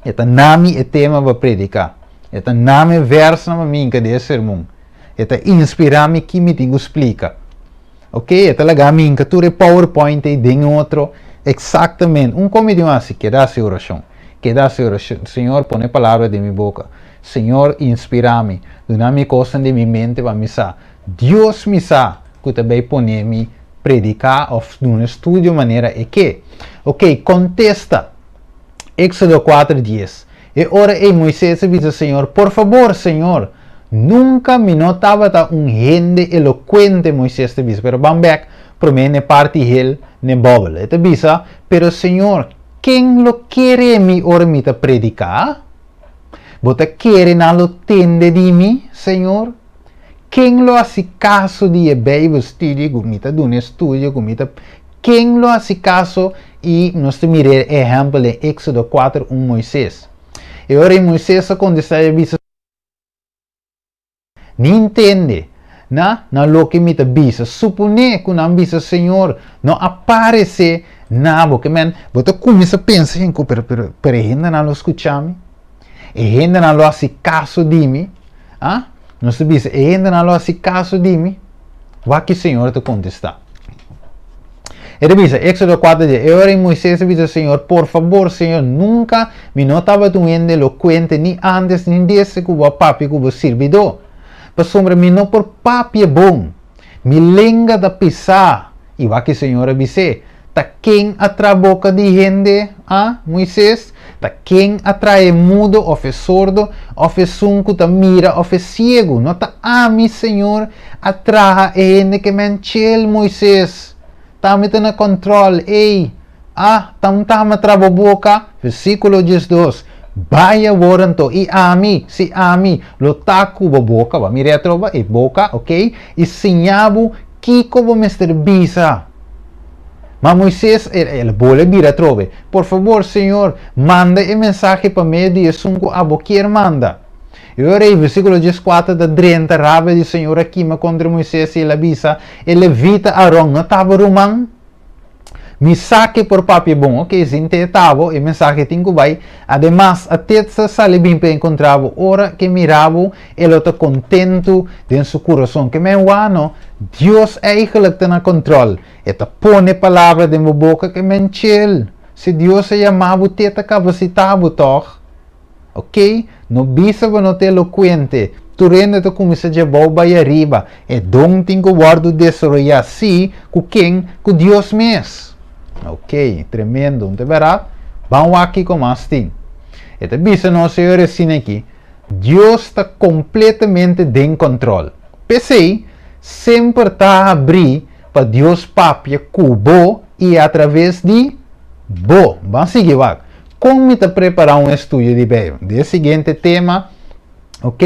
E ta na mi e tema pa prediká. E ta na mi e vèrsnan pa mi hinka den e sermon. E ta inspirá mi ki mi tin ku splika. Ok, e ta laga mi hinka tur e powerpoint ei den otro. Eksaktamente. Un kon mi tin hasi? Keda hasi orashon. Keda hasi orashon. Señor, pone palabra den mi boka. Señor, inspirá mi. Duna mi kosnan den mi mente pa mi sa. Dios mi sa ku ta bai pone mi prediká òf duna studio manera e ke. Ok, kontesta. Éxodo 4:10. E ora ei Moises a bisa Señor, Por fabor, Señor, nunka mi no tabata un hende elokuente, Moises ta bisa, pero ban bèk promé n'e parti hel n'e bòbel. E ta bisa, Pero Señor, ken lo kere mi ora mi ta prediká? Bo ta kere nan lo tende di mi, Señor? Ken lo hasi kaso di e Bijbelstudie ku mi ta duna e studio ku mi ta Ken lo hasi kaso i nos ta mira e ehèmpel den Éksodo 4 un Moises. E ora ei Moises a kontestá i a bisa, Ni ntende na na loke mi ta bisa. Suponé ku nan bisa, Señor no a paresé na bo. Ke men, bo ta kuminsá pensa hinku, pero pero pero e hendenan lo skucha mi? E hendenan lo hasi kaso di mi? Ah? Nos ta bisa, e hendenan lo hasi kaso di mi? Wak ki Señor ta kontestá. E ta bisa, Éxodo 4 dies, E ora ei Moisés a bisa Señor, Por fabor, Señor, nunka mi no tabata un hende elokuente, ni ántes ni desde ku bo a papia ku bo sirbidó. Pasobra mi no por papia bon. Mi lenga ta pisá. I wak ki Señor a bis'é, Ta ken a traha boka di hende, a, Moises? Ta ken a traha e mudo òf e sordo, òf esun ku ta mira òf e siegu? No ta ami, Señor, a traha e hende ke men chel, Moises? Ta ami ta na kòntròl, ey, a, ta un ta ami a traha bo boka? Versíkulo 12, Bai awor anto, i ami, sí, ami, lo ta ku bo boka, bo a mira e atroba, e boka, okey, i siña bo kiko bo mester bisa. Ma Moises, el a bolbe bira atrobe, Por fabor, Señor, manda e mensahe pa medio di esun ku abo kier manda. E ora ei, versíkulo 14 ta drenta, Rabia di Señor a kima kontra Moises i el a bisa, E levita Aron no taba ruman? Mi sa ke por papia bon. Oke, sin te tabo, e mensahe tin ku bai. Ademas, a tetsa sali bin pa enkontra bo. Ora ke mira bo, e lo ta kontentu den su kurason. Ke men wano, Dios eigenlijk ta na kontrol. E ta pone palabra den bo boka ke men chel. Si Dios a yama bo, te ta kapasitá bo, tòg? Ok, no bisa bo no ta elokuente. Tur hende ta kuminsá dje abou bai ariba. E don tin ku wòrdu desaroyá, sí, ku ken? Ku Dios mes. Ok, tremendo, no ta bèrdat? Ban wak kiko mas tin. E ta bisa nos e ora asina aki, Dios ta kompletamente den kòntròl. P'esei, semper ta habrí pa Dios papia ku bo i atraves di bo. Ban sigui wak. Kon mi ta prepará un estudio di Beibel? Di e siguiente tema, ok,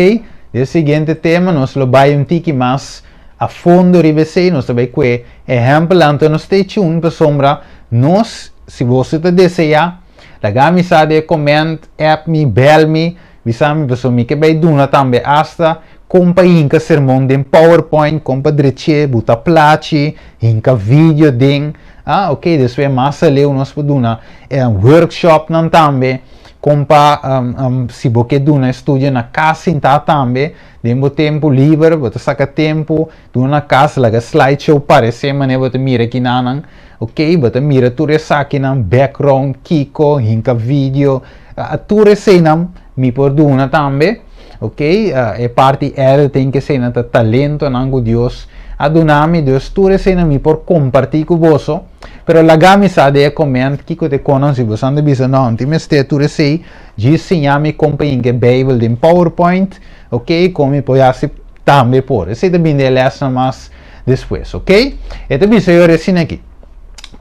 di e siguiente tema nos lo bai un tiki mas a fondo riba esei, nos ta bai kue ehèmpel, anto nos stay tuned pasobra nos, si boso ta deseá, laga mi sa den e comment, app mi, bèl mi, bisa mi pasobra mi ke bai duna tambe asta kon pa hinka sermon den powerpoint, kon pa drech'é, buta plachi, hinka video den. Ah, ok, despues mas aleu nos por duna workshopnan tambe, kon pa si bo ke duna estudio na kas sintá tambe, den bo tempu liber, bo ta saka tempu, duna na kas, laga slideshow paresé manera bo ta mira kinanan, ok, bo ta mira tur esakinan, background, kiko, hinka video, tur eseinan mi por duna tambe. Ok, e parti editing ku esei ta talentonan ku Dios a duna mi, dus tur esei mi por kompartí ku boso. Pero laga mi sa den comment kiko te konon si boso anda bisa no, ti mester tur esei, djis siña mi kon pa hinka Bijbel den PowerPoint, ok, kon mi por hasi tambe por. Esei ta bini den les mas despues, ok? E ta bisa yo asina aki.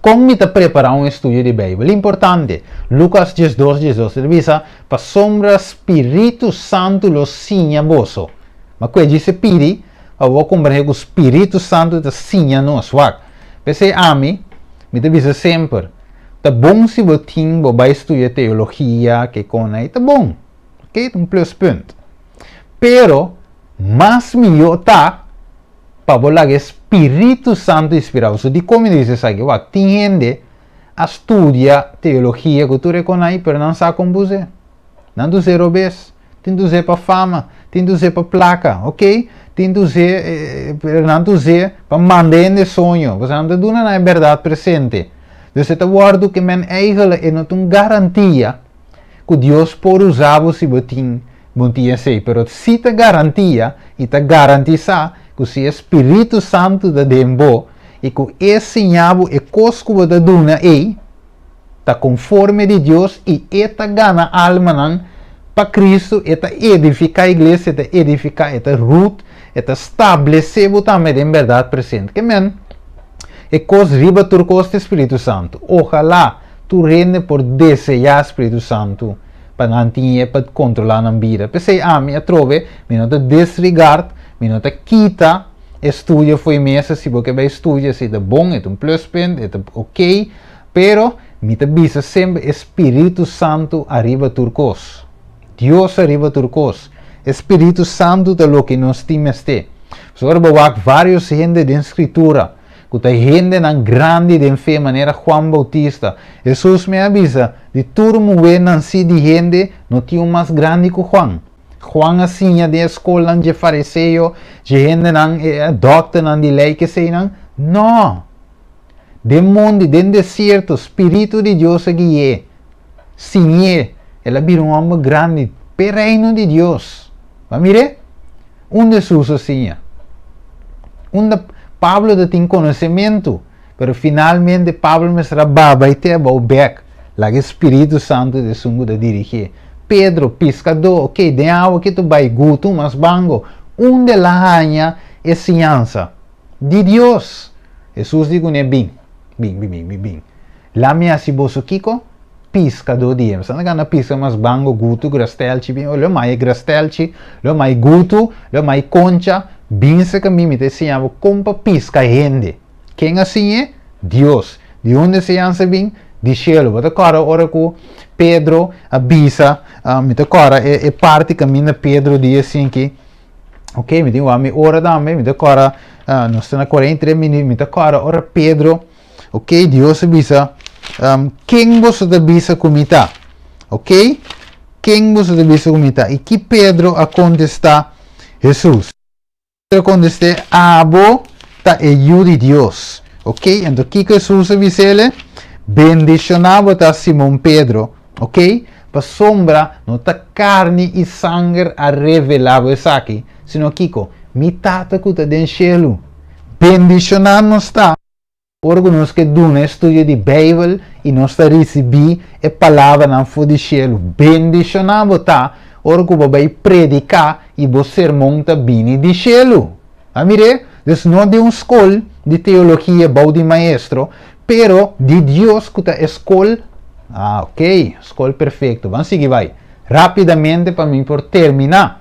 Kon mi ta prepará un estudio di Bijbel? Importante. Lucas 12, 12, e ta bisa, pasombra Spiritu Santu lo siña boso. Ma kue djis pidi, pa bo komprendé ku Spiritu Santu ta siña nos, wak. P'esei ami, mi ta bisa semper, ta bon si bo tin bo bai studia teologia, ke kon ei, ta bon. Ok, un pluspunt. Pero, mas mihó ta pa bo laga Spiritu Santu inspirá. So di kon mi bisa esaki, wak, tin hende a studia teologia ku tur e kon ei, pero nan sa kon us'é. Nan ta us'é robes. Tin ta us'é pa fama, tin ta us'é pa plaka, ok? Tin ta us'é, pero nan ta us'é pa manda hende soño. Pasobra nan ta duna nan e bèrdat presente. Dus e ta wòrdu ke men eigenlijk e no ta un garantia ku Dios por usa bo si bo tin bo tin esei. Pero si ta garantia i ta garantisá ku si e Spiritu Santu ta den bo i ku e siña bo e kos ku bo ta duna ei ta konforme di Dios i e ta gana almanan pa Kristu, e ta edifiká iglesia, e ta edifiká, e ta root, e ta stablesé bo tambe den bèrdat presente. Ke men e kos riba tur kos ta Spiritu Santu. Ojalá tur hende por deseá Spiritu Santu pa nan tin e pa kontrolá nan bida. P'esei ami atrobe mi no ta disregard, mi no ta kita estudio fo'i mesa. Si bo ke bai studia, si ta bon, e ta un pluspunt, e ta ok, pero mi ta bisa semper e Spiritu Santu ariba tur kos. Dios ariba tur kos. E Spiritu Santu ta loke nos tin mester. So ora bo wak vários hende den Skritura, ku ta hendenan grandi den fe manera Juan Bautista. Hesus mes a bisa, di tur muhénan si di hende, no tin un mas grandi ku Juan. Juan a siña den e skolnan dje fariseo, dje hendenan, e dòkternan di lei keseinan? No! Den mondi, den desierto, Spiritu di Dios a gui'é, siñ'é, el a bira un hòmber grandi p'e Reino di Dios. Bo a mir'é? Unda Hesus a siña? Unda Pablo ta tin konosementu? Pero finalmente Pablo mester a baba i te abou bèk, laga e Spiritu Santu ta esun ku ta dirigié. Pedro, piskadó, oke, den awa ke ta bai gutu mas bango, unda el a haña e siñansa? Di Dios! Hesus di kuné, Bin, bin, bin, bin, bin, bin. La mi hasi boso kiko? Piskadó di hende. Bo ta piska mas bango, gutu, grastelchi, bin, lo mai e grastelchi, lo mai gutu, lo mai koncha, bin serka mi, mi ta siña bo kon pa piska hende. Ken a siñ'é? Dios. Di unda e siñansa bin? Di shelu. Bo ta kòrda ora ku Pedro a bisa, mi ta kòrda e parti kaminda Pedro di asinki, Ok, mi tin wak mi ora tambe, mi ta kòrda, nos ta na 43 minüt, mi ta kòrda ora Pedro, ok, Dios a bisa, ken boso ta bisa ku mi ta? Ok, ken boso ta bisa ku mi ta? I ki Pedro a kontestá Hesus? Pedro a kontest'é, Abo ta e Yu di Dios. Ok, anto kiko Hesus a bis'el? Bendishoná bo ta, Simon Pedro, ok, pasobra no ta karni i sanger a revelá bo esaki, sino kiko? Mi Tata ku ta den shelu. Bendishoná nos ta ora ku nos ke duna e studio di Beibel i nos ta risibí e palabranan for di shelu. Bendishoná bo ta ora ku bo bai prediká i bo sermon ta bini di shelu. A mir'é? Dus no den un skol di teologia bou di maestro, pero di Dios ku ta e skol. Ah, ok, skol perfekto. Ban sigui bai rápidamente pa mi por terminá.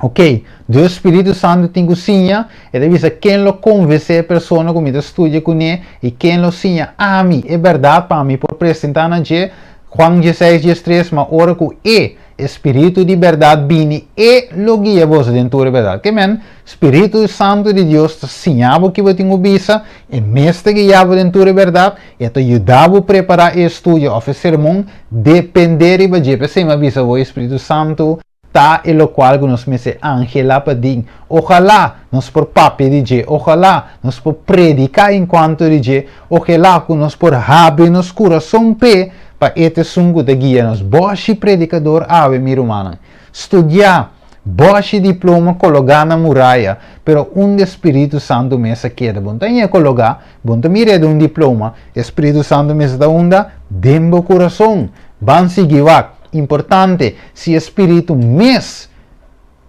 Ok, Dios Spiritu Santu tin ku siña, e ta bisa ken lo konvensé e persona ku mi ta studia kuné i ken lo siña ami e bèrdat pa mi por presentá na dje. Juan dieseis diestres, Ma ora ku e. E Spiritu di bèrdat bini, e lo guia boso den tur e bèrdat. Ke men, Spiritu Santu di Dios ta siña bo ki bo tin ku bisa, e mes ta guia bo den tur e bèrdat, e ta yuda bo prepará e estudio òf e sermon, dependé riba dje. P'esei mi a bisa bo, e Spiritu Santu ta e lokual ku nos mester anhelá pa din. Ojalá nos por papia di dje, ojalá nos por prediká enkuanto di dje, ojelá ku nos por habri nos kurason p'e, Pa e ta esun ku ta guia nos. Bòshi predikador awe, mi rumannan. Studiá, Bòshi diploma kologá na muraya, pero unda Spiritu Santu mes a keda? Bo no ta hañ'é kologá, bo no ta mir'é den un diploma. E Spiritu Santu mester ta unda? Den bo kurason. Ban sigui wak. Importante, si e Spiritu mes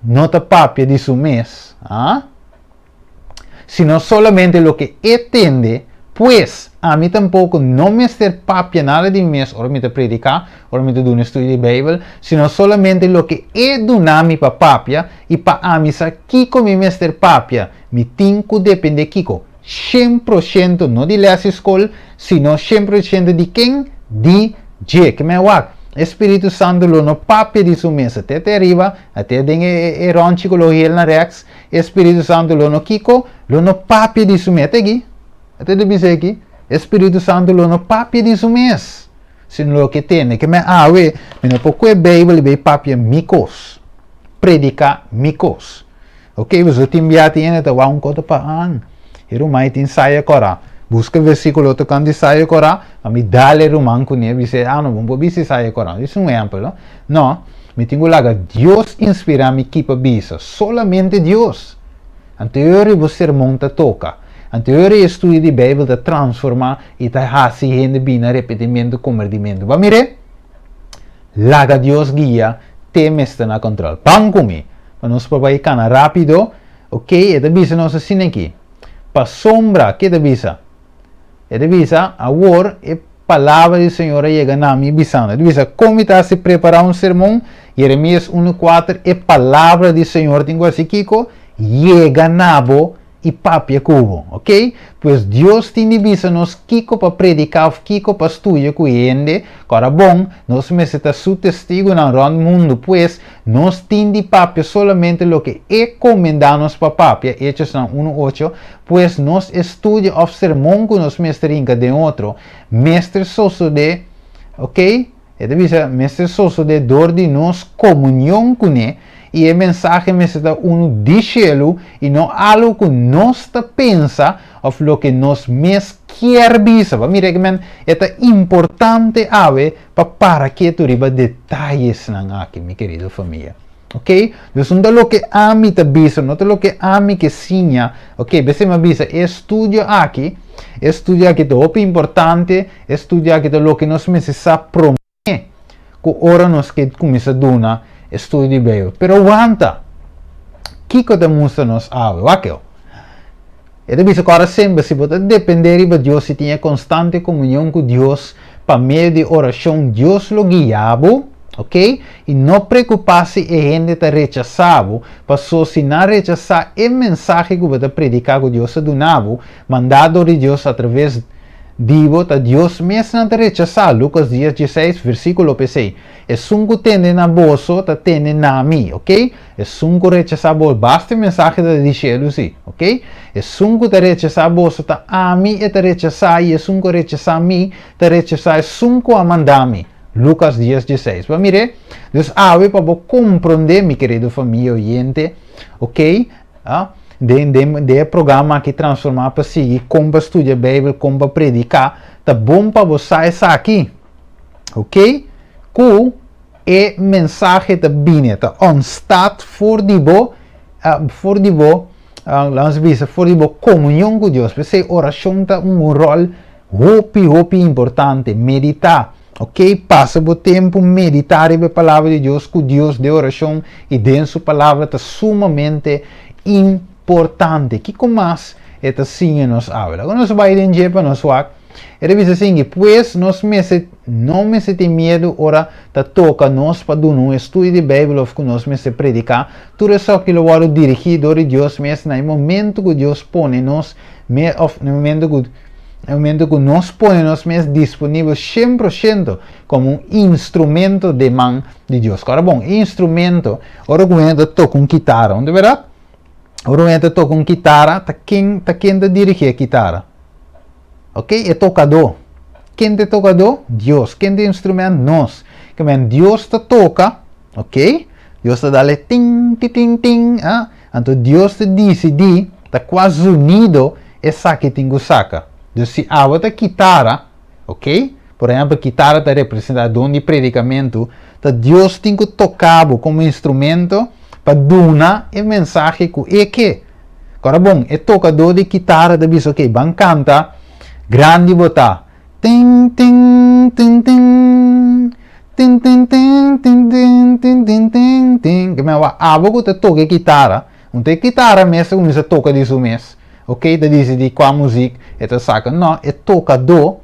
no ta papia di su mes, ah? Sino solamente loke e tende, pues, ami tampoko no mester papia nada di mi mes ora mi ta prediká, ora mi ta duna estudio di Beibel, sino solamente loke e duna mi pa papia, i pa ami sa kiko mi mester papia, mi tin ku dependé kiko? 100%, no di lès di skol, sino 100% di ken? Di dje. Ke men wak, e Spiritu Santu lo no papia di su mes, te te ariba, te den e rònchi ku lo hel na rèks, E Spiritu Santu lo no kiko? Lo no papia di su mes. Ata aki, ata ta bisa aki, e Spiritu Santu lo no papia di su mes, sino loke tende. Ke men awe, mi no por kue Beibel i bai papia mi kos, prediká mi kos. Ok, boso tin bia tin hende ta wak un kos ta pa an, e ruman ei tin saya kòrá. Buska versíkulo tokante saya kòrá, a mi dal e ruman kuné, bis'é, ah no, bo no por bisa saya kòrá. Esei un ehèmpel, no? No, mi tin ku laga Dios inspirá mi ki pa bisa, solamente Dios. Anto e ora bo sermon ta toka. Anto e ora e estudio di Beibel ta transformá i ta hasi hende bini arepentimentu, kombertimentu. Bo a mir'é? Laga Dios guia te mester na kòntròl. Ban ku mi, pa nos por bai kana rápido. Oke, e ta bisa nos asina aki. Pasobra, ke ta bisa? E ta bisa, Awor e palabra di Señor a yega na mi, bisando. E ta bisa, Kon mi ta hasi prepará un sermon? Jeremias unu kuater, E palabra di Señor tin ku hasi kiko? Yega na bo i papia ku bo. Oke? Pues Dios tin di bisa nos kiko pa prediká òf kiko pa studia ku hende. Kòrda bon, nos mester ta Su testigunan rònt mundu. Pues, nos tin di papia solamente loke E komendá nos pa papia, Hechosnan unu ocho. Pues nos estudio òf sermon ku nos mester hinka den otro mester sosodé, ok, e ta bisa mester sosodé dor di nos komunion kuné i e mensahe mester ta unu di shelu i no algu ku nos ta pensa òf loke nos mes kier bisa. Bo a mira kimen e ta importante awe pa para ketu riba detayesnan aki, mi kerido famia. Ok, dus no ta loke ami ta bisa, no ta loke ami ke siña. Ok, bese mi a bisa e estudio aki, e estudio aki ta hopi importante, e estudio aki ta loke nos mester sa prome ku ora nos ke kuminsa duna estudio di Beibel. Pero wanta, kiko ta mustra nos awe? Wak eu. E ta bisa ku ora semper si bo ta depende riba Dios i tin e konstante komunion ku Dios pa medio di orashon, Dios lo guia bo, ok? I no preokupá si e hende ta rechasá bo, paso si nan rechasá e mensahe ku bo ta prediká ku Dios a duna bo, mandá dor di Dios atraves di bo, ta Dios mes nan ta rechasá, Lukas dies dieseis, versíkulo. P'esei, esun ku tende na boso ta tende na mi, ok? Esun ku rechasá bo, basta e mensahe ta di shelu si, ok? Esun ku ta rechasá boso ta ami e ta rechasá i esun ku rechasá mi ta rechasá esun ku a manda mi. Lukas dies dieseis. Bo a mir'é? Dus awe pa bo komprondé, mi kerido famia oyente, ok? Ah, den den den e programa aki Transformá pa Sigui, kon pa studia Beibel, kon pa prediká, ta bon pa bo sa esaki, ok? Ku E mensahe ta bini, ta ontstaat for di bo, for di bo, laat nos bisa, for di bo komunion ku Dios. P'esei orashon ta un ròl hopi, hopi importante. Meditá, ok? Pasa bo tempu meditá riba e Palabra di Dios ku Dios den orashon i den su Palabra ta sumamente importante. Kiko mas e ta siña nos awe? Laga nos bai den dje pa nos wak. E ta bisa esingui, Pues nos mester no mester tin miedu ora ta toka nos pa duna un estudio di Beibel òf ku nos mester prediká. Tur esaki lo wòrdu dirigí dor di Dios mes na e momentu ku Dios pone nos mes òf na e momentu ku na e momentu ku nos pone nos mes disponibel shen por shento komo un instrumento den man di Dios. Kòrda bon, e instrumento, ora ku hende ta toka un kitara, no ta bèrdat? Ora un hende ta toka un kitara, ta ken ta ken ta dirigí e kitara? Ok, e tokadó. Ken ta e tokadó? Dios. Ken ta e instrument? Nos. Ke men Dios ta toka, ok, Dios ta dal e ting, ti ting ting, ah, anto Dios ta disidí ta kua zonido esaki tin ku saka. Dus si abo ta kitara, ok, por ehèmpel kitara ta representá don di predikamentu, ta Dios tin ku toka bo komo instrumento. Pa duna e mensahe ku e ke. Kora bon, e tokadó di kitara ta bisa, ok, ban kanta, Grandi bo ta. Tin tin tin tin tin tin tin tin tin tin tin tin tin. Ke men wak abo ku ta toka e kitara, un ta e kitara mes ta kuminsá toka di su mes, ok, ta disidí kua muzik e ta saka. No, e tokadó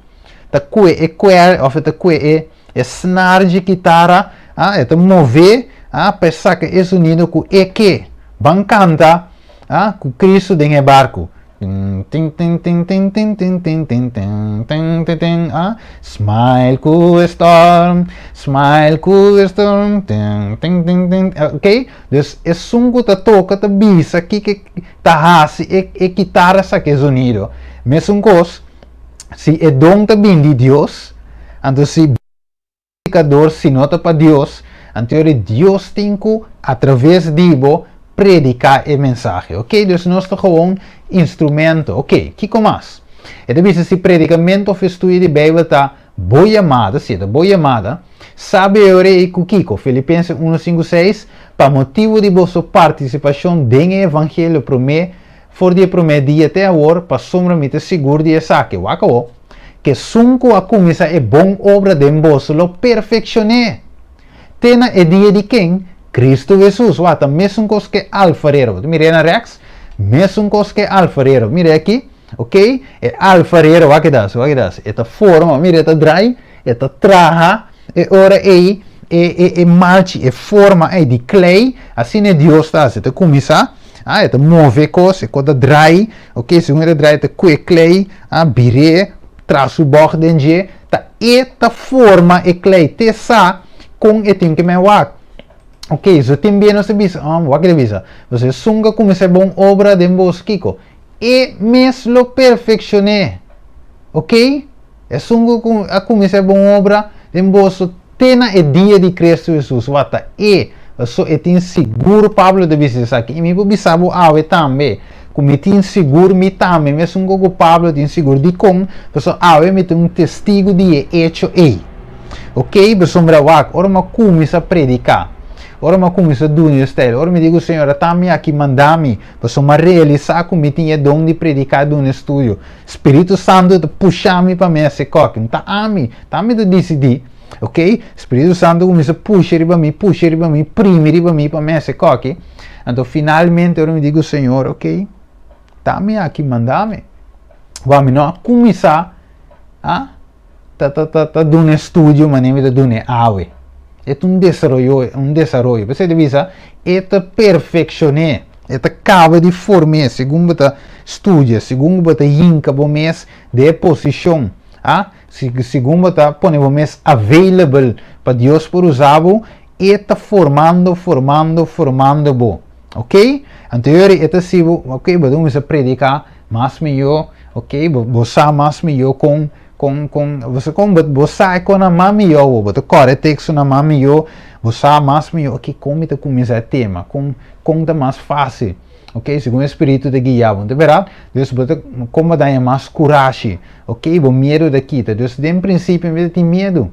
ta kue e kuèr òf e ta kue e e snaar dje kitara, ah, e ta move, ah, pa e saka e sonido ku e ke. Ban kanta, ah, ku Kristu den e barku. Tin tin tin tin tin tin tin tin tin tin tin tin tin, ah. Smile ku e storm, smile ku e storm, tin tin tin tin, ok. Dus esun ku ta toka ta bisa kiko ta hasi e e kitara saka e sonido. Mesun kos, si e don ta bin di Dios, anto si predikador si no ta pa Dios, anto yori Dios tin ku atraves di bo prediká e mensahe. Ok, dus nos ta gewoon instrumento. Ok, kiko mas? E ta bisa si predikamentu òf estudio di Beibel ta bo yamada, si e ta bo yamada, sabe e ora ei ku kiko? Filipenses unu sinku seis, Pa motibu di boso partisipashon den e evangelio promé For di e promé dia te awor, pasobra mi ta sigur di esaki, wak awor, ku esun ku a kuminsá e bon obra den boso lo perfekshon'é te na e dia di ken? Kristu Hesus. Wak, ta mesun kos ku e alfarero. Bo ta mir'é na rèks? Mesun kos ku e alfarero. Mir'é aki, ok? E alfarero, wak e ta hasi, wak e ta hasi. E ta forma, mira, e ta drai, e ta traha e ora ei e, e, e malchi, e forma ei di klei, asina e Dios ta hasi. E ta kuminsá. Ah, e ta move e kos, e kos ta drai, ok, segun e ta drai e ta kue klei, ah, bir'é, traha su bòg den dje, ta e ta forma e klei, te sa kon e tin ke men wak. Ok, so tin bia nos ta bisa, um, wak e ta bisa, pasobra esun ku a kuminsá e bon obra den bos, kiko? E mes lo perfekshon'é. Ok, esun ku a kuminsá e bon obra den boso te na e dia di Kristu Hesus, wak ta e. Paso e tin sigur, Pablo ta bisa esaki, i mi por bisa bo awe tambe, ku mi tin sigur mi tambe, mesun ku Pablo tin sigur. Dikon? Pasobra awe mi ta un testigu di e echo ei. Ok, pasobra wak, ora mi a kuminsá prediká, ora mi a kuminsá duna e stèl, ora mi di ku Señor, ata mi aki, manda mi, pasobra mi a realisá ku mi tin e don di prediká i duna e studio. Spiritu Santu ta pusha mi pa mi hasi kòke. No ta ami, ta ami ta disidí. Ok, Spiritu Santu kuminsá pusha riba mi, pusha riba mi, primi riba mi pa mi hasi kòke. Anto finalmente ora mi di ku Señor, ok, ta mi aki, manda mi. Wak, mi no a kuminsá a ta ta ta ta duna e studio manera mi ta duna e awe. E ta un desaroyo, un desaroyo. P'esei ta bisa, e ta perfekshon'é, e ta kaba di form'é segun bo ta studia, segun ku bo ta hinka bo mes den e posishon, a, segun bo ta pone bo mes available pa Dios por usa bo, e ta formando, formando, formando bo. Ok? Anto yori e ta si bo, ok, bo ta kuminsá prediká mas mihó, ok, bo bo sa mas mihó kon kon kon bo sa kon bo bo sa e konan mas mihó awor, bo ta kòrda e tekstonan mas mihó, bo sa mas mihó, ok, kon mi ta kuminsá e tema, kon kon ta mas fásil, ok, segun e spiritu ta guia bo, ta bèrdat? Dus bo ta kon bo ta haña mas kurashi, ok, bo miedu ta kita, dus den prinsipio mi ta tin miedu,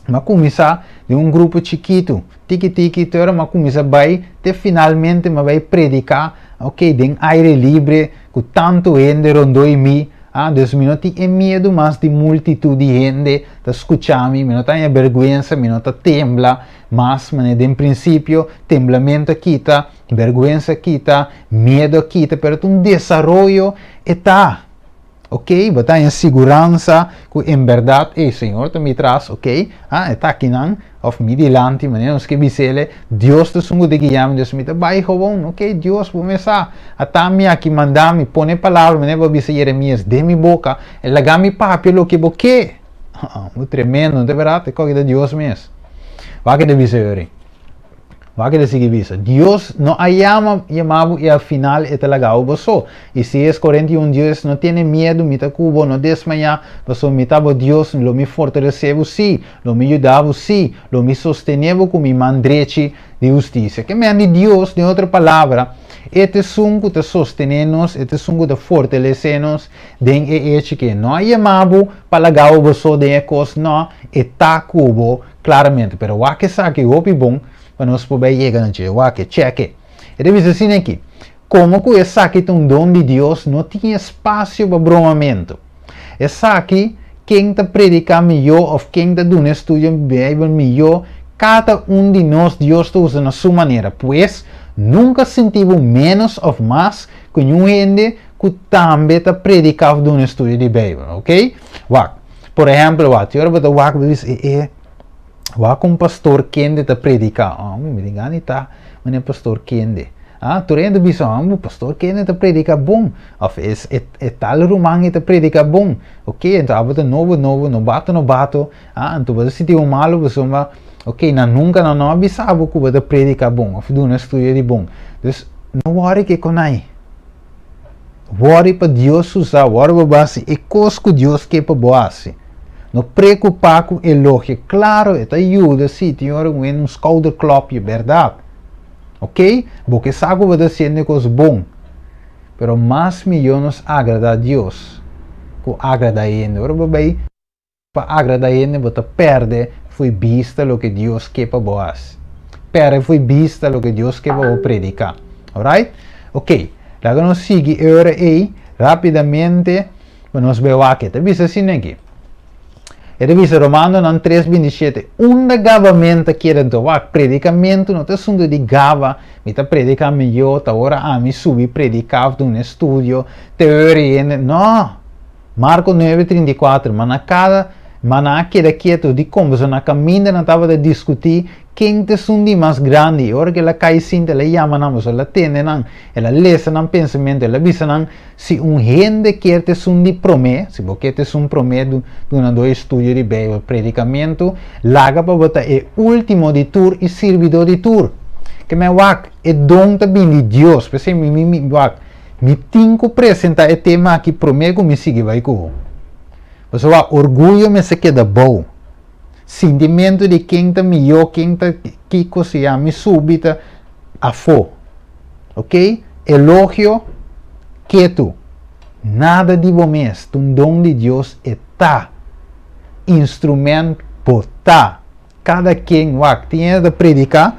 mi a kuminsá den un grupo chikitu. Tiki tiki te ora m'a kuminsá bai te finalmente m'a bai prediká, ok, den aire libre ku tantu hende rondó i mi, ah, dus mi no tin e miedu mas di multitut di hende ta skucha mi, mi no ta haña bèrgwensa, mi no ta tembla mas manera den prinsipio, temblamentu a kita, bèrgwensa a kita, miedu a kita, pero ta un desaroyo e ta. Ok, bo ta haña siguransa ku en bèrdat e Señor ta mi tras, ok, ah, e ta akinan, òf mi dilanti, manera nos ke bis'el, Dios ta esun ku ta guia mi, dus mi ta bai gewoon, ok, Dios, bo mes sa, ata mi aki, manda mi, pone palabra, manera bo a bisa Jeremias, den mi boka, i laga mi papia loke bo ke. Bo tremendo, no ta bèrdat? E koki ta Dios mes. Wak e ta bisa yori. Wak e ta sigui bisa, Dios no a yama yama bo i al final e ta laga bo bo so. Isaías 41 Dios, no tene miedu, mi ta ku bo, no desmayá, pasobra mi ta bo Dios, lo mi fortalesé bo, sí, lo mi yuda bo, sí, lo mi sostené bo ku mi man drechi di hustisia. Ke men di Dios, den otro palabra, e ta esun ku ta sostené nos, e ta esun ku ta fortalesé nos den e echi ke no a yama bo pa laga bo bo so den e kos, no, e ta ku bo. Claramente, pero wak esaki hopi bon. Pa nos por yega na dje. Wak, check. E ta bisa asina aki. Komo ku esaki ta un don di Dios, no tin espasio pa bromamentu. Esaki, ken ta prediká mihó òf ken ta duna estudio Beibel mihó, kada un di nos Dios ta usa na su manera. Pues, nunka sinti bo ménos òf mas ku un hende ku tambe ta prediká òf duna estudio di Beibel, ok? Wak. Por ehèmpel, wak, ora bo ta wak, bo bisa, e, wak un pastor kende ta prediká. Oh, mi ta ta, ma pastor kende. Ah, tur hende bisa, ah, pastor kende ta prediká bon. Òf e tal ruman ta prediká bon. Ok, anto abo ta nobo nobo, nobato nobato. Ah, anto bo sinti un malu, bo ok, na nunka nan no a bisa bo ku bo ta prediká bon, òf duna estudio di bon. Dus, no worry ku konai. Worry pa Dios usa, worry pa bo hasi e kos ku Dios ke pa bo hasi. No preokupá ku elogio. Klaro, e ta yuda, si, tin ora un schouderklopje, berdat. Ok? Bo ke sa ku bo ta hasiendo kos bon. Pero mas mihó nos agradá Dios ku agradá hende. Ora bo bai pa agradá hende, bo ta pèrdè for di bista loke Dios ke pa bo hasi. Pèrdè for di bista loke Dios ke pa bo prediká. Alright? Ok. Awor nos sigui ei rápidamente pa nos wak aki. Ta bisa asina aki. E ta bisa Romanonan 3:27. Unda gabamentu keda anto wak predikamentu no ta asuntu di gaba, mi ta prediká mihó, ta ora ami subi prediká un estudio, teoria, no. Marko 9:34, ma na kada, ma nan a keda ketu di kombersá na kaminda nan tabata diskutí ken ta esun di mas grandi. Ora ku el a kai sinta, el a yama nan, el a tende nan, el a lesa nan pensamentu, el a bisa nan, si un hende ke ta esun di promé, si bo ke ta esun promé dunando estudio di Beibel, predikamentu, laga pa bo ta e último di tur i sirbidó di tur. Ke men wak, e don ta bin di Dios. P'esei mi mi mi wak, mi tin ku presentá e tema aki promé ku mi sigui bai ku. Pasobra orguyo mester keda bou. Sintimentu di ken ta mihó, ken ta kiko si ami subi ta afó. Ok? Elogio ketu. Nada di bo mes, un don di Dios e ta. Instrumènt bo ta. Kada ken wak tin ta prediká,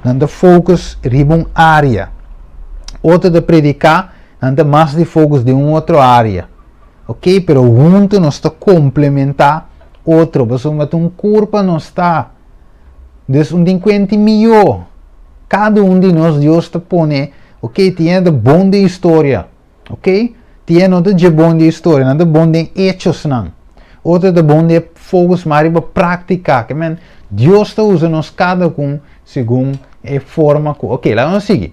nan ta focus riba un área. Otro ta prediká, nan ta mas di focus den un otro área. Ok? Pero huntu nos ta komplementá otro. Pasobra un kurpa nos ta. Dus un tin kuenta mihó. Kada un di nos Dios ta pone, ok, tin ta bon di historia. Ok? Tin no ta bon di historia, nan ta bon di echonan. Otro ta bon di focus mas riba práktika. Ke men, Dios ta usa nos kada un segun e forma ku. Ok, laga nos sigui.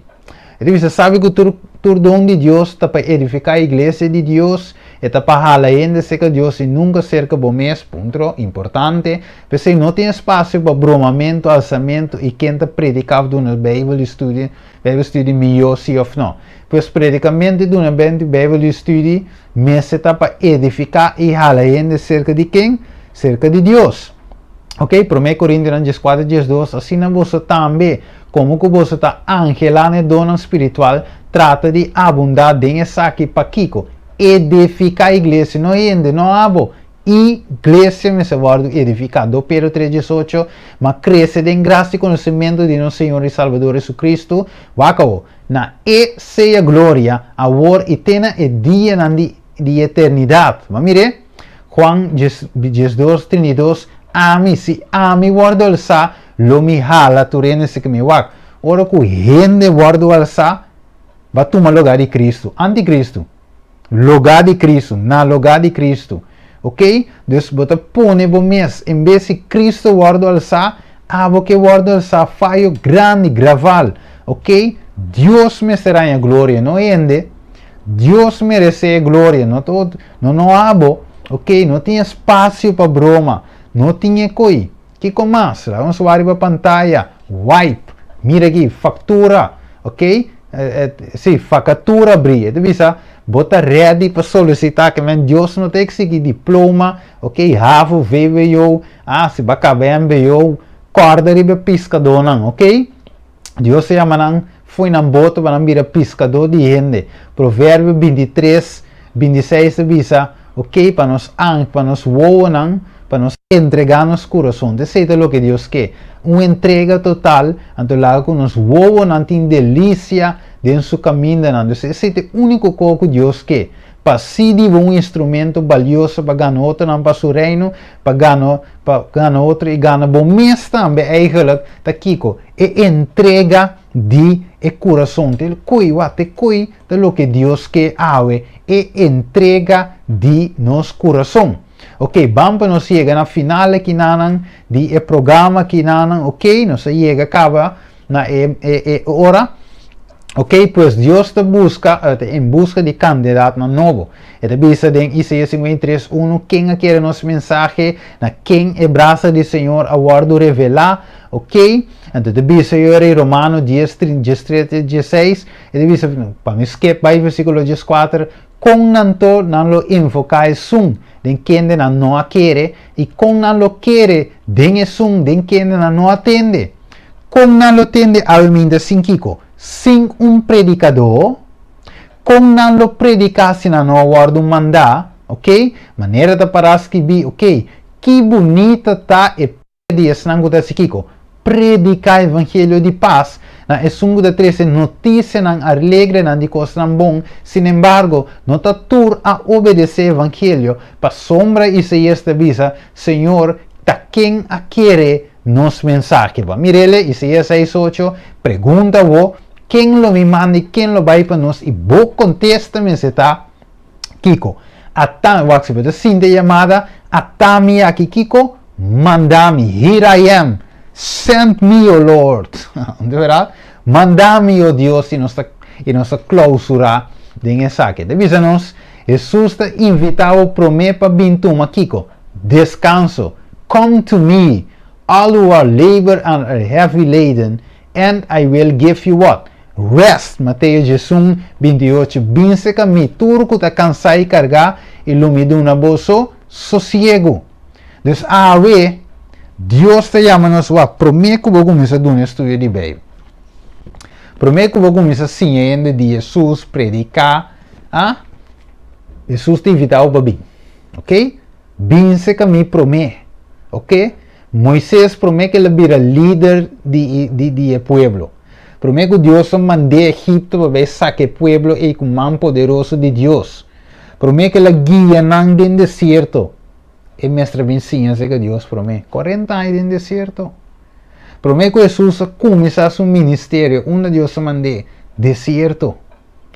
E ta sabi ku tur don di Dios ta pa edifiká iglesia di Dios, e ta pa hala hende serka Dios i nunka serka bo mes, punto importante. P'esei no tin espasio pa bromamentu, alsamentu i ken ta prediká duna Beibel studio, Beibel studio mihó si òf no. Pues predikamentu duna Beibel studio mester ta pa edifiká i hala hende serka di ken? Serka di Dios. Ok, 1 Korintionan 4, 2, asina boso tambe, komo ku boso ta anhelá e donnan spiritual, trata di abundá den esaki pa kiko. Edifiká iglesia, no hende, no abo. Iglesia mester wòrdu edifiká. 2 Pedro 3, 18, ma krese den grasia i konosementu di nos Señor i Salbador Jesucristo. Wak, na e sea gloria, awor i te na e dia di eternidat. Ma mira, Juan 2, 32, ami, si ami wòrdu alsá, lo mi hala tur hende serka mi wak. Ora ku hende wòrdu alsá, bai tuma lugá di Cristo, anticristo. Lugá di Cristo, na lugá di Cristo. Ok? Dus bo ta pone bo mes, en bes di Cristo wòrdu alsá, abo ke wòrdu alsá, fayo grandi, graval. Ok? Dios mester haña gloria, no hende. Dios meresé gloria, no todo, no no abo. Ok? No tin espasio pa broma. No tin koi. Kiko mas? Ban riba pantaya. Wipe. Mira aki, faktura. Ok? Si, vakatura bria. Ta bisa, bo ta ready pa solisitá ke men Dios no ta eksigí diploma, ok? HAVO, VWO, ah, si bo a kaba MBO, kòrda riba piskadónan, ok? Dios a yama nan fo'i nan boto pa nan bira piskadó di hende. Proverbio 23, 26 bisa, ok, pa nos ang, pa nos wowonan, Pa nos entregá nos kurason. Esei ta loke Dios ke. Un entrega total, anto laga ku nos wowonan tin delisia den su kamindanan. Dus esei ta e úniko kos ku Dios ke. Pa sigui bo un instrumento balioso pa gana otronan pa su reino, pa gana pa gana otro i gana bo mes tambe eigenlijk, ta kiko? E entrega di e kurason. Te koi wak, te koi ta loke Dios ke awe, e entrega di nos kurason. Ok, ban pa nos yega na final akinanan di e programa akinanan, ok, nos a yega kaba na e e e ora. Ok, pues Dios ta buska, ta en buska di kandidatnan nobo. E ta bisa den Isaías 53, 1, Ken a kere nos mensahe? Na ken e brasa di Señor a wòrdu revelá? Ok, anto e ta bisa yo rei Romano 10, 13 te 16, e ta bisa, pa mi skip bai versíkulo 14, Kon nan to nan lo invoká esun den kende nan no a kere, i kon nan lo kere den esun den kende nan no a tende? Kon nan lo tende awe minta sin kiko? Sin un predikadó? Kon nan lo prediká si nan no a wòrdu mandá? Oke, manera ta pará skibí, oke, ki bunita ta e pia di esnan ku ta hasi kiko? Prediká evangelio di pas na esun ku ta trese notisianan alegrenan di kosnan bon. Sinembargo, no ta tur a obedesé evangelio, pasobra Isaías ta bisa, Señor, ta ken a kere nos mensahe? Bo a mir'el, Isaías seis ocho, pregunta bo, Ken lo mi manda i ken lo bai pa nos? I bo kontesta mester ta, Kiko? Ata, wak si bo ta sinti e yamada, Ata mi aki, kiko? Manda mi, here I am, send me, O Lord. Di berdad? Manda mi, O Dios, i nos ta, i nos ta klausurá den esaki. Ta bisa nos, Hesus ta invitá bo promé pa bin tuma kiko? Deskanso. Come to me, all who are labor and are heavy laden, And I will give you what? Rest! Mateo 11, 28 Bin serka mi, tur ku ta kansá i kargá, i lo mi duna boso sosiegu. Dus awe, Dios ta yama nos wak promé ku bo kuminsá duna estudio di Beibel. Promé ku bo kuminsá siña hende di Hesus, prediká, ah, Hesus ta invitá bo pa bin. Ok? Bin serka mi promé. Ok? Moises promé ku el a bira lider di di di e pueblo. Promé ku Dios a mand'é Egipto pa bai saka e pueblo ei ku man poderoso di Dios. Promé ku el a guia nan den desierto, e mester a bin siña aserka Dios promé. Kuarenta aña den desierto. Promé ku Hesus a kuminsá su ministerio, unda Dios a mand'é? Desierto.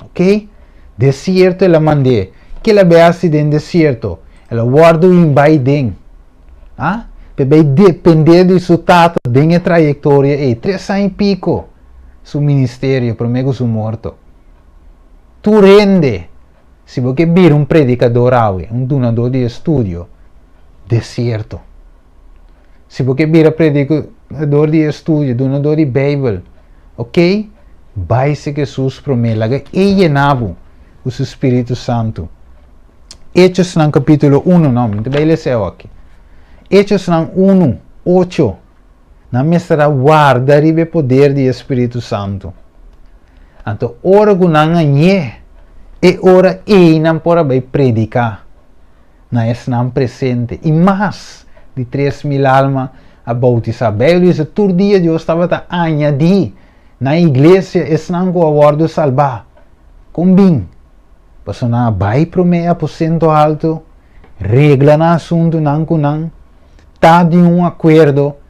Ok? Desierto el a mand'é. Ke el a bai hasi den desierto? El a wòrdu inbai den. Ah? P'e bai dependé di su tata den e trayektoria ei, tres aña i piko, su ministerio promé ku su morto. Tur hende, si bo ke bira un predikador awe, un dunadó di estudio, desierto. Si bo ke bira predikador di estudio, dunadó di Beibel, ok, bai serka Hesus promé, laga E yena bo ku su Spiritu Santu. Hechosnan capítulo 1, no, mi ta bai lesa aki. Hechosnan 1, 8. Nan mester a warda riba e poder di e Spiritu Santu. Anto ora ku nan hañ'é, e ora ei nan por a bai prediká na esnan presente. I mas di 3000 alma a boutisá. Beibel bisa tur dia Dios tabata añadí na iglesia esnan ku a wòrdu salbá. Kon bin? Pasobra nan a bai promé e aposento alto, regla nan asuntunan ku nan, ta di un akuerdo,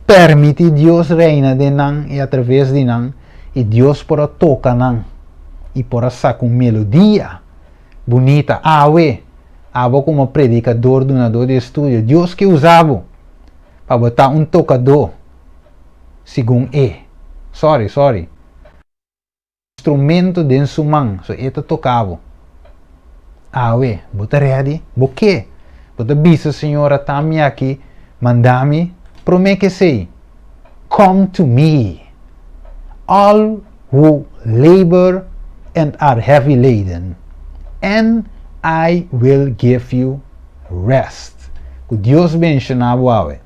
permití Dios reina den nan i atraves di nan, i Dios por a toka nan i por a saka un melodia bunita. Awe, abo komo predikador, dunadó di estudio, Dios ke usa bo pa bo ta un tokadó segun E. Sorry, sorry. Instrumento den su man, so e ta toca bo. Awe, bo ta ready? Bo ke? Bo ta bisa Señor ata mi aki, manda mi? Prome k'esei, Come to me, all who labor and are heavy laden, and I will give you rest. Ku Dios benshoná bo awe.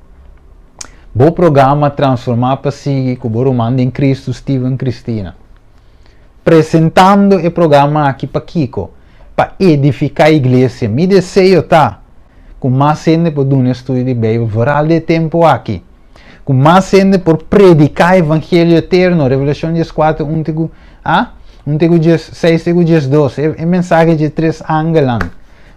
Bo programa Transformá pa sigui ku bo ruman den Kristu Steven Cristina. Presentando e programa aki pa kiko? Pa edifiká iglesia. Mi deseo ta. Ku mas hende por duna estudio di Beibel, vooral den e tempu aki. Ku mas hende por prediká evangelio eterno, Revelashon 14, 1 te ku, ah, 1 te ku 10, 6 te ku 12, e, e mensahe dje tres angelnan.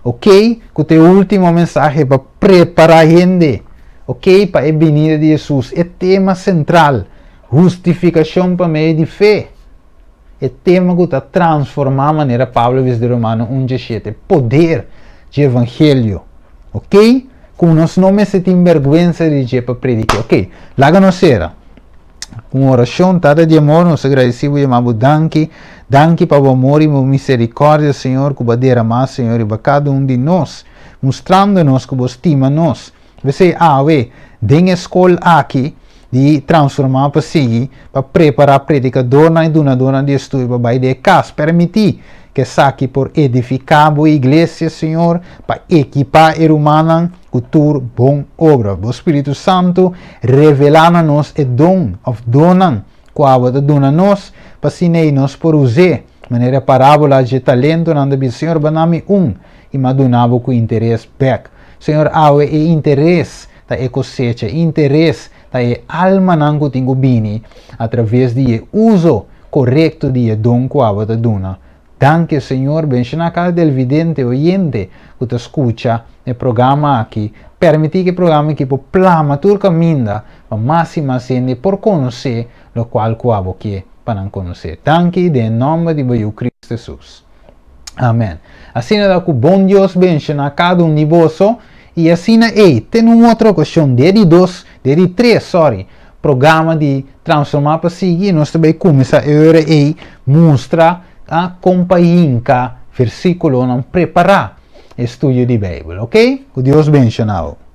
Ok, ku ta e último mensahe pa prepará hende, ok, pa e binida di Hesus. E tema sentral, hustifikashon pa medio di fe. E tema ku ta transformá manera Pablo a bisa den Romano un 17, poder dje evangelio. Ok? Ku nos no mester tin bèrgwensa di dje pa prediká. Ok, laga nos sera ku un orashon. Tata di amor, nos ta gradisí bo, yama bo danki. Danki pa bo amor i bo miserikòrdia, Señor, ku bo a deramá, Señor, riba kada un di nos, mustrando nos ku bo stima nos. P'esei awe, den e skol aki di Transformá pa Sigui, pa prepará predikadornan i dunadornan di estudio pa bai den e kas, permití ku esaki por edifiká bo iglesia, Señor, pa ekipá e rumannan ku tur bon obra. Bo Spiritu Santu revelá na nos e don òf donnan ku abo ta duna nos, pa asina ei nos por us'é, manera e parábola dje talentonan ta bisa, Señor, bo a na mi un, i mi a duna bo ku interes bèk. Señor, awe e interes ta e kosecha, e interes ta e almanan ku tin ku bini atraves di e uso korekto di e don ku abo ta duna. Danki, Señor. Benshoná kada televidente, oyente ku ta skucha e programa aki. Permití ku e programa aki por plama tur kaminda pa mas i mas hende por konosé lokual ku abo ke pa nan konosé. Danki den e nòmber di bo Yu Kristu Hesus. Amen. Asina ta ku bon Dios benshoná kada un di boso i asina ei te na un otro okashon de di dos, de di tres, sorry, programa di Transformá pa Sigui nos ta bai kuminsá e ora ei mustra a kon pa hinka versíkulonan prepará e studio di Beibel. Ok? Ku Dios benshoná bo.